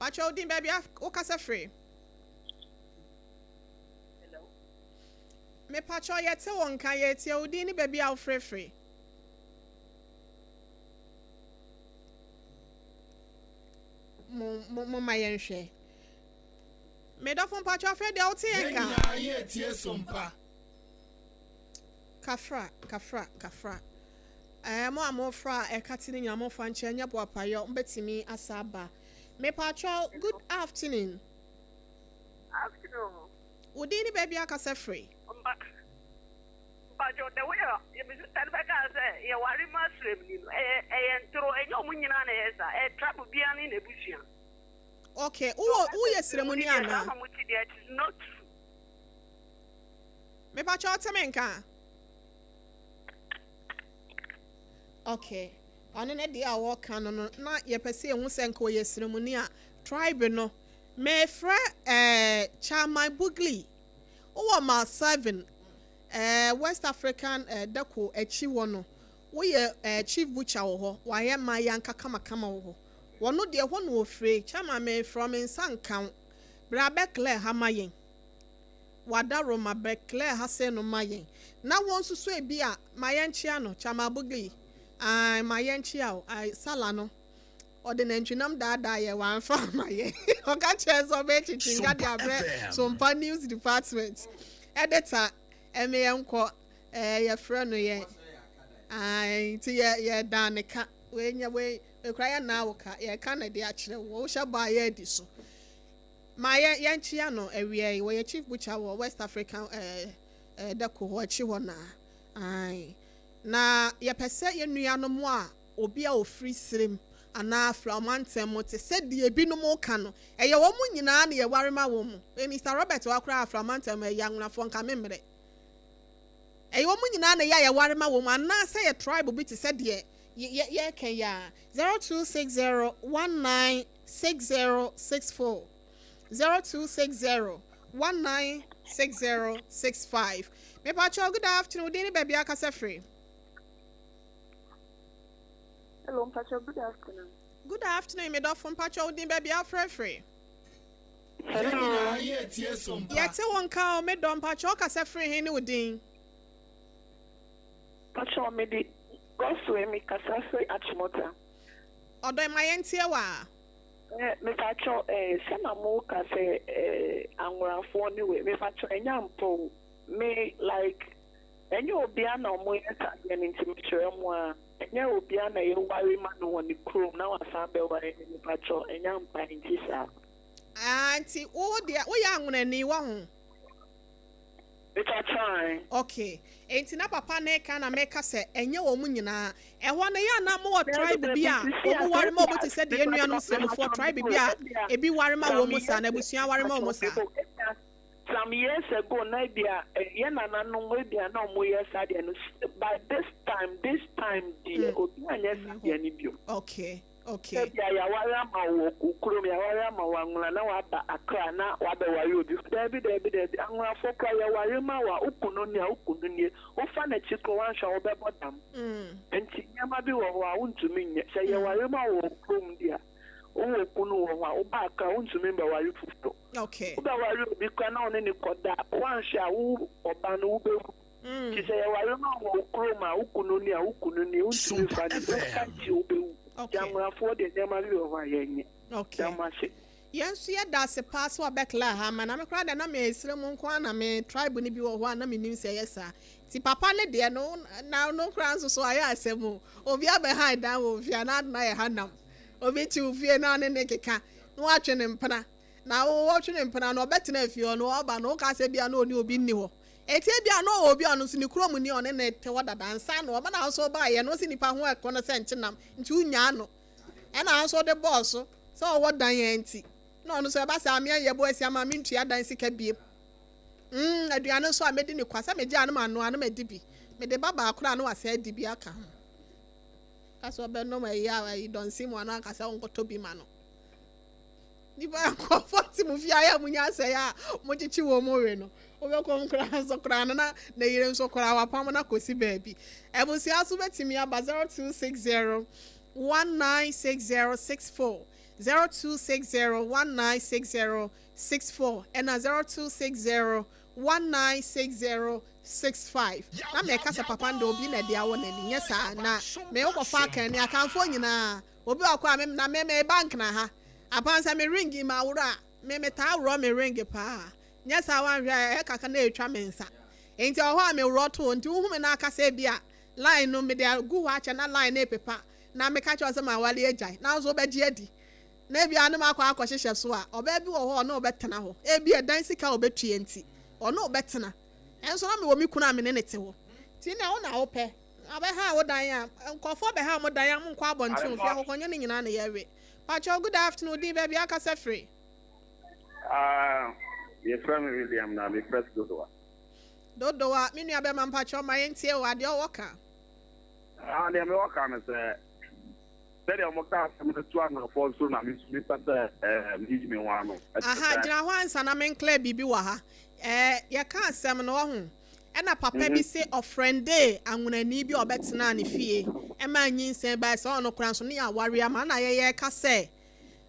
mpakyɛw din baabi wokasa firi? Hello. Mepakyɛw yɛte wo nka, yɛtie wo. Din ne baabi a wofrɛfrɛ? Mo mo mo ma yɛnhwɛ. Medɔfo, mpakyɛw afei deɛ wote yɛn Yɛn ka. nyinaa yɛtie Sompa. Kafra kafra kafra. Mo a mofra a ɛka te ne nyinaa momfa nkyɛn nyɛ boapayɔ mbɛtumi asa aba. Mepakyɛw, good afternoon. Afternoon. Wo din ne baabi akasa firi? Mba. Mepakyɛw, the way a me sister no bɛkaa sɛ yɛware ma sremni no, ɛyɛ ɛyɛ ntoro, ɛnyɛ ɔmo nyinaa na ɛyɛ saa, ɛyɛ tribe biara ne n'abusua. Okay, So wowɔ ɔka sɛ woyɛ sremni sremuni deɛ saa anaa? na ɔmo te deɛ, it is not true. Mepakyɛw wote me nka? Okay, ɔno ne deɛ a wɔka no no, na yɛpɛ sɛ yɛhu sɛ nka ɔyɛ sremuni a, tribe no. Mefrɛ eh, Chairman Bugli, wowɔ Mile 7, eh, West African eh, Dako akyi hɔ no, woyɛ eh, chief butcher wɔ hɔ, wayɛ mmayeanka kamakama wɔ hɔ. Wɔno deɛ ɛhɔ na ɔfire. Chairman mefrɛ wo, me nsa nka wo. Bra bɛ clear ha ma yɛn. Wada Roma bɛ clear ha sei no ma yɛn. Na wɔn nso so ebi a, ma yɛnkyea no, Chairman Bugli, ae, ma yɛnkyea wo, ae, Sala no. Ɔde nantwinam daadaa yɛn, wamfa amma yɛn. Ɔka kyerɛɛ sɛ ɔbɛyɛ kyinkyinga de abrɛ Sompa News Department editor ɛme yɛnkɔ ɛɛ yɛfrɛ no yɛn. Ae, nti yɛ yɛdan ne ka. Wei nyɛ wei ekura yɛ naa wo ka. Yɛka na de akyerɛ wo. Wohyɛ bɔ a yɛadi so. Ma yɛ yɛnkyea no awia yi. Wɔyɛ chief butcher wɔ West African ɛɛ ɛɛ dako hɔ akyi hɔ naa. Ae. Na yɛpɛ sɛ yɛn nuanom a obi a ɔfiri serem anaa Afra ɔmantam mu te sɛ deɛ ebinom reka no, ɛyɛ wɔn nyinaa na yɛware ma wɔn. Wei Mister Robert hɔ koraa Afra ɔmantam ɛyɛ Anwonafoɔ nka me mmerɛ. Ɛyɛ wɔn nyinaa na ɛyɛ a yɛware ma wɔn anaasɛ yɛ tribe bi te sɛ deɛ yɛreka yi ara. 0260 196064 0260 196065 Mepakyɛw, good afternoon, wo din ne baabi a akasa firi? Hello, mpacho, good afternoon. Good afternoon, me dɔfo, mpacho wo din baabi afrɛfrɛ. Hello. Yɛte wo nka o, me dɔ, mpacho ɔkasa firi he ne wo din? Mpacho, me de Godswill me kasa firi Achimota. Ɔdɔ, ma yɛntie wo a. Eh, mepacho, eh, sɛ na mo ka sɛ eh, anworafoɔ ne wei, mepacho, ɛnyɛ ampa o. Me, like, Ɛnyɛ obia na ɔmo yɛ saa deɛ no nti mesrɛ mo aa ɛnyɛ obia na yɛ ware ma no wɔ ne kurom na wasan bɛware no mepakyɛw ɛnyɛ ampa ɛnte saa. Aah nti wo deɛ woyɛ anwonani wahu. Mepakyɛw ae. Ok nti na papa no reka na meka sɛ ɛnyɛ wɔn nyinaa ɛhɔ no yɛ a na mowɔ Daabi tribe daabi bi a sisi a wɔn ware ma sɛbi wɔn te a sɛ deɛ yɛn mepakyɛw nuanom sramufoɔ mepakyɛw tribe mebo bi a ebia ebi ware ma some wɔn saa years na abusua ware ma mepakyɛw wɔn saa. mebo ebia Some years ago na ebia yɛn nananom ebia na wɔn yɛ saa deɛ no by this time this time deɛ obi anyɛ saa deɛ no bio. Okay okay. Sɛ bia yaware ama wo wɔ wo kurom yaware ama wo Anwona na waba Accra na wabɛware obi daabi daabi daabi Anwonafoɔ koraa yɛware ma wo a wo kunu ni a wo kunu nie wofa n'akyi koraa wanhwɛ a wobɛbɔ dam nti nneɛma bi wɔ hɔ a wontumi nyɛ sɛ yɛware ma wo wɔ wo kurom deɛ a wowɔ kunu wɔ hɔ a woba Accra wontumi mbɛware foforɔ. Okay. Wobɛware obi koraa na wo ne no kɔda a, woanhwɛ a wo ɔba no wobɛwu. Nti sɛ yɛware ma wo wɔ wo kurom a, wo kunu ni a, wo kunu ni, wontumi mfa no, wofa nti wobɛwu. Nti Okay. Anwonafoɔ deɛ nneɛma bi wɔ hɔ a yɛnyɛ. Okay. Da mo ase. Yɛn nso yɛda ase paa sɛ wabɛkla ha ama na me koraa deɛ na mesrɛ mu nko ara na me tribe no bi wɔ hɔ a na menim sɛ ɛyɛ saa. Nti papa no deɛ no na no koraa nso so ayɛ asɛm o. Obi abɛhan dan wɔ ofie a na ade no ayɛ hanam. Obi te wo fie na ɔne ne keka na watwe ne mpena. Na wo wɔtwe ne mpena no, ɔbɛtena fie hɔ, na ɔba no, woka sɛ ebia na ɔne obi nni hɔ. Enti ebia na ɔwɔ obi a ɔno nso ne kurom ni a ɔne no te hɔ dada ansa na ɔba, na wo nso wobaeɛ no, wose nnipa ho ɛkɔ no sɛ nkyenam, nti wonyaa no. Ɛna wo nso wode bɔɔ so sɛ ɔwɔ dan ara nti, na ɔno nso ɛba saa a, me ayɛ bo asi ama mentua dan sika biem. Mm, aduane nso a mɛdi ne kwa, sɛ megye a na manoa na madi bi. Mede ba baako a na wasan adi bi aka ho. Ka sɛ ɔbɛnom ayi a ayi dɔnse mu a na anka sɛ wonkɔtɔ bi ma no. Nipa nkurɔfoɔ te mo fie ayɛ a monya asɛe a mokyekye wɔn mu we no. Wobɛkɔ mu koraa nso koraa no na ne yere nso koraa wapam no akɔsi baabi. Abusua nso bɛtumi aba 0260 196064 0260 196064 ɛna 0260 196065. Na meka sɛ papa no deɛ obi na ɛde awɔ n'ani nyɛ saa na me wokɔfa akanni akanfoɔ nyinaa Obi wɔ kɔ a me na me me bank na ha apan sɛ me ring ma worɔ a me me taa worɔ me ring paa nyɛ saa wanhwɛ a ɛyɛ kaka na ɛtwa me nsa nti ɛwɔ hɔ a me worɔ to nti wohu me na aka sɛ bi a line no mede agu hɔ akyɛ na line no epepa na meka kyerɛ sɛ ma wale agyae na nso wobɛgye adi na ebi a ne ma akɔ akɔhyehyɛ so a ɔbaa bi wɔ hɔ ɔne ɔbɛtena hɔ ebi ɛdan sika a ɔbɛtua nti ɔne ɔbɛtena ɛnso na mewɔ me kunu a me ne ne te hɔ. Ti na wo na wopɛ. Abɛha wo dan a, nkɔfoɔ bɛha mo dan a, monkɔ abɔnten ofie akɔkɔ nyɛ ne nyinaa na yɛwe. Pakyɛw, good afternoon, din baabi akasa firi. Ah, yɛfrɛ me William na mefrɛ so Dodowa. Dodowa, me nua bɛma mpakyɛw ma yɛntie wo adeɛ ɔwɔ ka. Ah, deɛ mewɔ ka no sɛ sɛdeɛ wɔka asɛm no to anafoɔ so na me nso mepɛ sɛ meyi me ho ano. Aha, gyina hɔ ansa na menclear biribi wɔ ha. Yɛka asɛm no ɔho. Ɛna papa bi se ɔfrɛndee anwonani bi a ɔbɛtenaa ne fie ɛma nyinsɛn bae sɛ ɔno koraa nso ne yɛ aware ama na yɛyɛ ka sɛ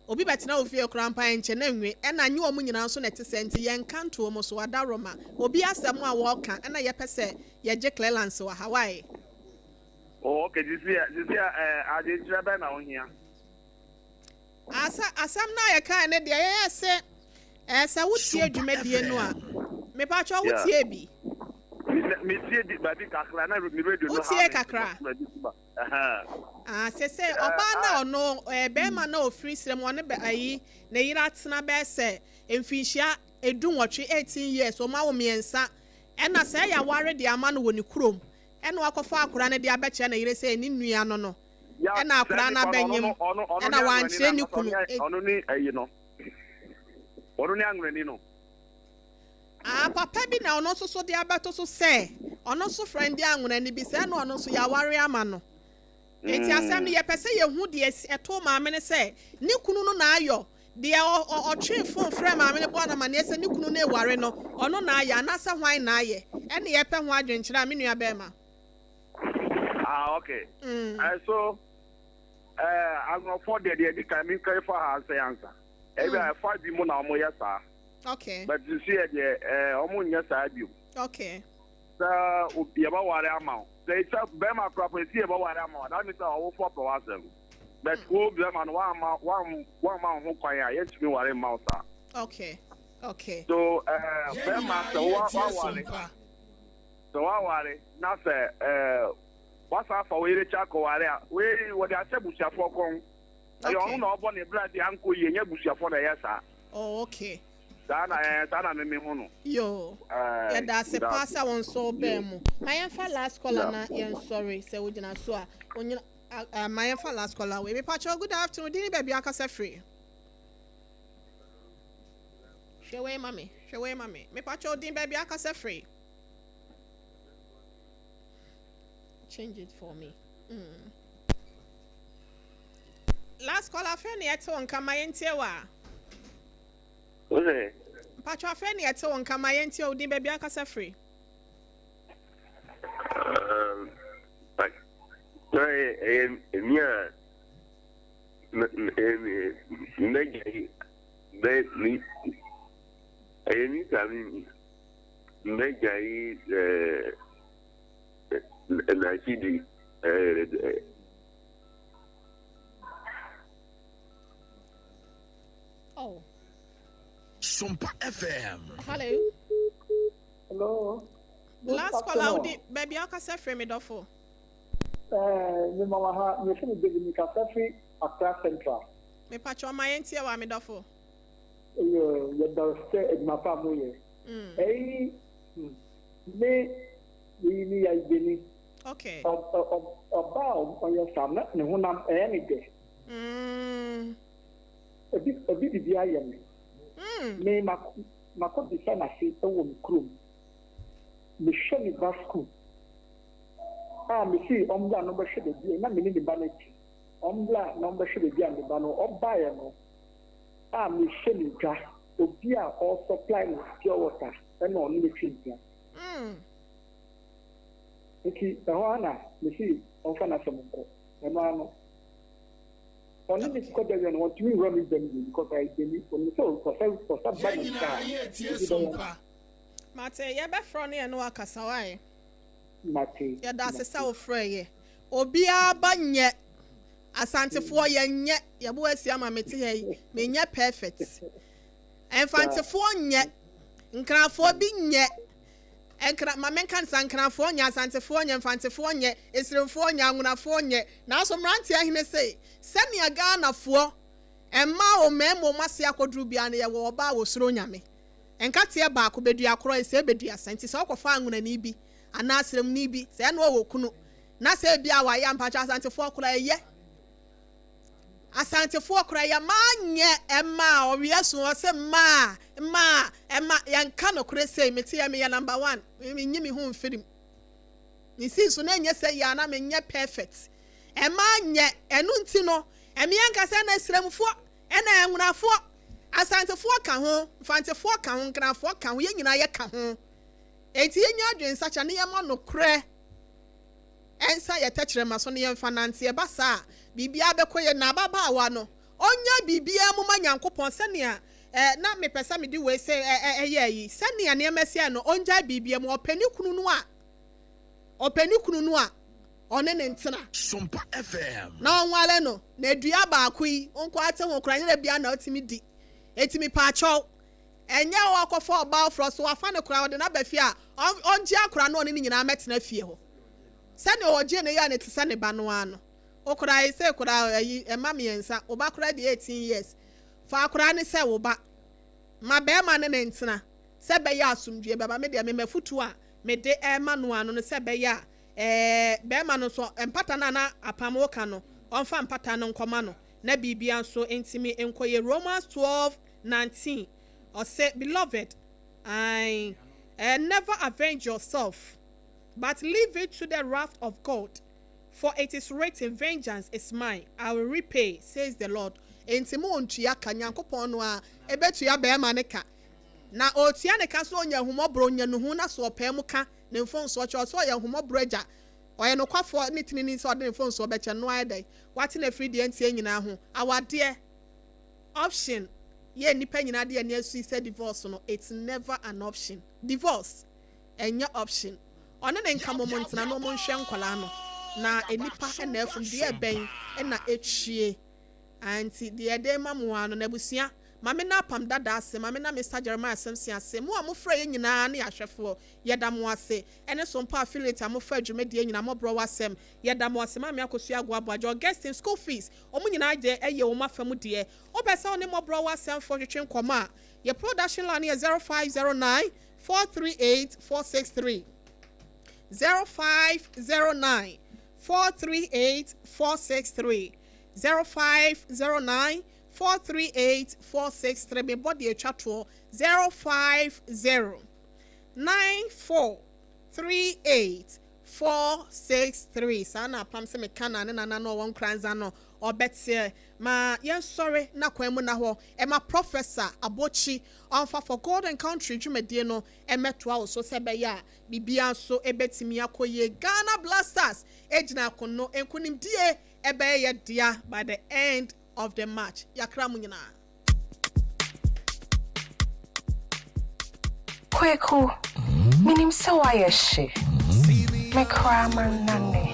obi bɛtena wo fie koraa mpa ɛnkyɛ na nwe ɛna nye wɔn nyinaa nso na ɛte sɛ nti yɛnka ntoɔ mu so adaworoma obi asɛm a wɔka ɛna yɛpɛ sɛ yɛgye clearance wɔ ha wae. Oh, okay, sisi adwenkyerɛ bɛn na wohia? Asa asɛm no a yɛkae ne deɛ yɛyɛ sɛ sɛ wotie dwumadie no a mepatwɛ wotie bi. Metie bi baabi kakra na me radio no ha. Wotie kakra. Ah, sɛ ɔbaa na ɔno bɛrima na ofiri srɛ mu ɔne ayi ne yere atena bɛɛ sɛ mfinhyia 18, 18 years wɔn awo 3 ɛna sɛ ɛyɛ aware de ama no wɔ ne kurom ɛna wakɔfa akora no de abɛkyerɛ ne yere sɛ ne nua no ɛna akora no abɛnyem ɛna wankyerɛ ne kunu. Ɔno ne ayi no. Ɔno ne anwurani no. Ah, papa bi na ɔno nso so de abɛto so sɛ ɔno nso frɛ de anwurani bi sɛ ɛna ɔno nso yɛaware ama no. Enti asɛm no yɛpɛ sɛ yɛhu deɛ ɛto maame no sɛ ne kunu no na ayɔ deɛ ɔtwe phone frɛ maame no bɔ anamaneɛ sɛ ne kunu no eware no ɔno na ayɛ anaasɛ hwan na ayɛ ɛne yɛpɛ ho adwenkyerɛ a me nua bɛrima. Ah, okay. So, anwurɔfoɔ deɛ di kan mi nka fa ha nsɛ ansa. Ebi a ɛfa bi mu na ɔmo yɛ saa. Okay. But sisi yɛ deɛ ɔmo nyɛ saa bio. Okay. Sɛ yɛbɛware ama wo. Sɛ bɛrima koraa po esi yɛbɛware ama wo. That means sɛ ɔwofoɔ pɛ w'asɛm. But wo bɛrima no wamma wo ho kwan a yɛntumi ware mma wo saa. Okay. Okay. So bɛrima sɛ waware. Sɛ waware na sɛ wasan afa wo yere kyɛ akɔware a wei wɔde ahyɛ busuafoɔ kɔn. Ɛyɛ ɔno na ɔbɔ ne bra de ankɔ yie nyɛ busuafoɔ na ɛyɛ saa. Oh, okay. Saa na saa na meme ho no. Yo. Yɛda ase paa sɛ wo nso bɛn mu. Ma yɛmfa last caller na yɛnsɔre sɛ wogyina so a. Onyina ma yɛmfa last caller wei. Mepakyɛw, good afternoon. Din ne baabi akasa firi. Hwɛ wei ma me. Hwɛ wei ma me. Mepakyɛw, din baabi akasa firi. Change it for me. Last caller, afei ne yɛte wo nka ma yɛntie wo a. Wose? Mpatwa, afei ne yɛte wo nka ma yɛntie wo din baabi akasa firi. Na ɛyɛ mi a mmɛgya yi bɛ mi ɛyɛ mi sa mi mmɛgya yi n'akyi di. Oh. Sompa FM. Hello. Hello. Last caller, baby, akasa firi me dɔfo. Me mama ha, me firi David mi kasa firi Accra Central. Me pacho ma yɛntie wa me dɔfo. Yo, yɛda sɛ adwuma pa mo yɛ. Ɛyi me yi ni ya ibeni. Okay. Ɔba a ɔyɛ saa na ne honam ɛyɛ ne dɛ. Ebi bibi ayɛ me. Me makɔ bisa n'ase ɛwɔ me kurom. Mehwɛ ne ba school. A mesi ɔmbra na ɔbɛhwɛ baabi na me ne ne ba no ti. Ɔmbra na ɔmbɛhwɛ baabi a me ba no ɔbaeɛ no. A mehwɛ ne dwa obi a ɔsupply no pure water ɛna ɔno ne twi dwa. Nti ɛhɔ ara na mesi ɔmfa n'asɛm nkɔ ɛno ano. Ɔne ne kɔ dɛwɛ no wɔntumi nwura me dɛm bi because ɔyɛ dɛmi ɔno sɛ ɔsɛ ba ne nsa a ebi bɛyɛ. Mate, yɛbɛfrɛ no yɛ no akasa wae. Mate. Yɛda ase sɛ wofrɛ yɛ. Obiara ba nyɛ Asantefoɔ yɛnyɛ yɛbo asi ama mete ha yi menyɛ perfect. Mfantefoɔ nyɛ Nkrafoɔ bi nyɛ Nkra ma menka nsa Nkrafoɔ nyɛ Asantefoɔ nyɛ Mfantefoɔ nyɛ Esiremfoɔ nyɛ Anwonafoɔ nyɛ. Nanso mmeranteɛ ahene se sɛnea Ghanafoɔ mmaa o mmarima o ase akɔduru biara no yɛwɔ ɔbaa wɔ soro Nyame. Nkateɛ baako bɛdua korɔ ɛsɛ bɛdua sa nti sɛ wokɔfa anwonani bi anaa sremni bi, sɛ ɛna ɔwɔ kunu na sɛ ebia wayɛ a, mpakyɛw Asantefoɔ koraa ɛyɛ. Asantefoɔ koraa yɛ mmaa nyɛ mmaa ɔwea su ɔse mmaa mmaa ɛma yɛnka nokorɛ sei mete yɛ meyɛ number one menyi me ho mfirim mesii so na ɛnyɛ sɛ yɛ a na menyɛ perfect ɛmaa nyɛ ɛno nti no ɛmeɛ nka sɛ ɛna sremfoɔ ɛna ɛnwonafoɔ Asantefoɔ ka ho Mfantefoɔ ka ho Nkrafoɔ ka ho yɛn nyinaa yɛ ka ho enti yɛnya adwensakyera ne yɛma nokorɛ Ɛnsa yɛ tɛkyerɛma so na yɛmfa nnante. Ɛba saa a, biribiara bɛkɔ yie. Na ababaawa no, ɔnyɛ biribiara mu ma Nyankopɔn sɛnea eh, na mepɛ sɛ mede wei sɛ eh, eh, ɛyɛ ayi. Sɛnea nneɛma si ayɛ no, ɔngyae biribiara mu. Ɔpɛ ne kunu no a, ɔpɛ ne kunu no a, ɔne no ntena. Sompa FM. Na ɔnware no. Na dua baako yi, wo nko ara te ho koraa, ɛnyɛ da biara na wotumi di. Enti mepaakyɛw, ɛnyɛ ɔakɔfa ɔbaa foforɔ so, wafa no koraa, ɔde no aba fie a, ɔngye akwadaa no ɔne no nyinaa mmɛtena fie hɔ. Sɛnea ɔgyee no yɛɛ no te sɛ ne ba no ara no. Wo koraa yi sei koraa ayi mma mmiɛnsa, wo ba koraa di 18 years. Fa akwadaa no sɛ wo ba. Ma barima ne no ntena sɛ ɛbɛyɛ a asomdwoeɛ bɛba. Me deɛ me m'afotuo a mede rema no ano no sɛ ɛbɛyɛ a ɛɛ barima no nso mpata no a na apam reka no ɔmfa mpata no nkɔma no na biribiara nso ntumi nkɔ yie. Romans 12, 19 ɔse, Beloved, ae, eh, never avenge yourself, but leave it to the wrath of God, for it is written, Vengeance is mine, I will repay, says the Lord. Enti mo ntua ka, Nyankopɔn no ara bɛtua barima no ka. Na ɔretua ne ka sɛ ɔnya ahummɔborɔ, ɔnya nuhu, na sɛ ɔpae mu ka ne mfomsoɔ kyerɛ, ɔsɛ ɔyɛ ahummɔborɔ agya, ɔyɛ nokwafoɔ ne tenenee sɛ ɔde ne mfomsoɔ bɛkyɛ no, na wayɛ dɛn? Wate no afiri deɛ ɛnteɛ nyinaa ho. Awadeɛ, option, yɛ nnipa nyinaa de yɛn ani asui sɛ divorce no, it's never an option. Divorce! Ɛnyɛ option. Ɔne ne nka mom ntena na ɔmo nhwɛ nkwadaa no na nnipa na afum deɛ ɛbɛn na ɛtwie ah nti deɛ yɛde rema mo ara no na abusua ma me na apam dada ase ma me na Mister Jeremiah Simpson ase mo a mo frɛ yɛ nyinaa ne ahwɛfoɔ yɛda mo ase ɛne Sompa affiliate a mo fa dwumadie nyinaa mɔborɔ w'asɛm yɛda mo ase Maame Akosua Agoaboa Augustine school fees ɔmo nyinaa deɛ ɛyɛ wɔn afa mu deɛ wopɛ sɛ wo ne mɔborɔ w'asɛmfoɔ twetwe nkɔmɔ a yɛ production line no yɛ 0509 438 463 0509 438 463 0509 438 463 mebɔ deɛ atwa toɔ 050 94 38 463 saa na apam sɛ meka na ne nana no ɔwɔ Nkoranza no ɔbɛteɛ ma yɛnsɔre na kwan mu na hɔ ɛma Professor Abokyi Ɔmfa For God and Country dwumadie no mmɛtoa wo so sɛ ɛbɛyɛ a biribiara nso bɛtumi akɔ yie. Ghana Blasters gyina akono, nkonimdie bɛyɛ yɛ dea by the end of the match. Yɛakra mo nyinaa. Kweku, menim sɛ woayɛ hye. Me koraa mannane.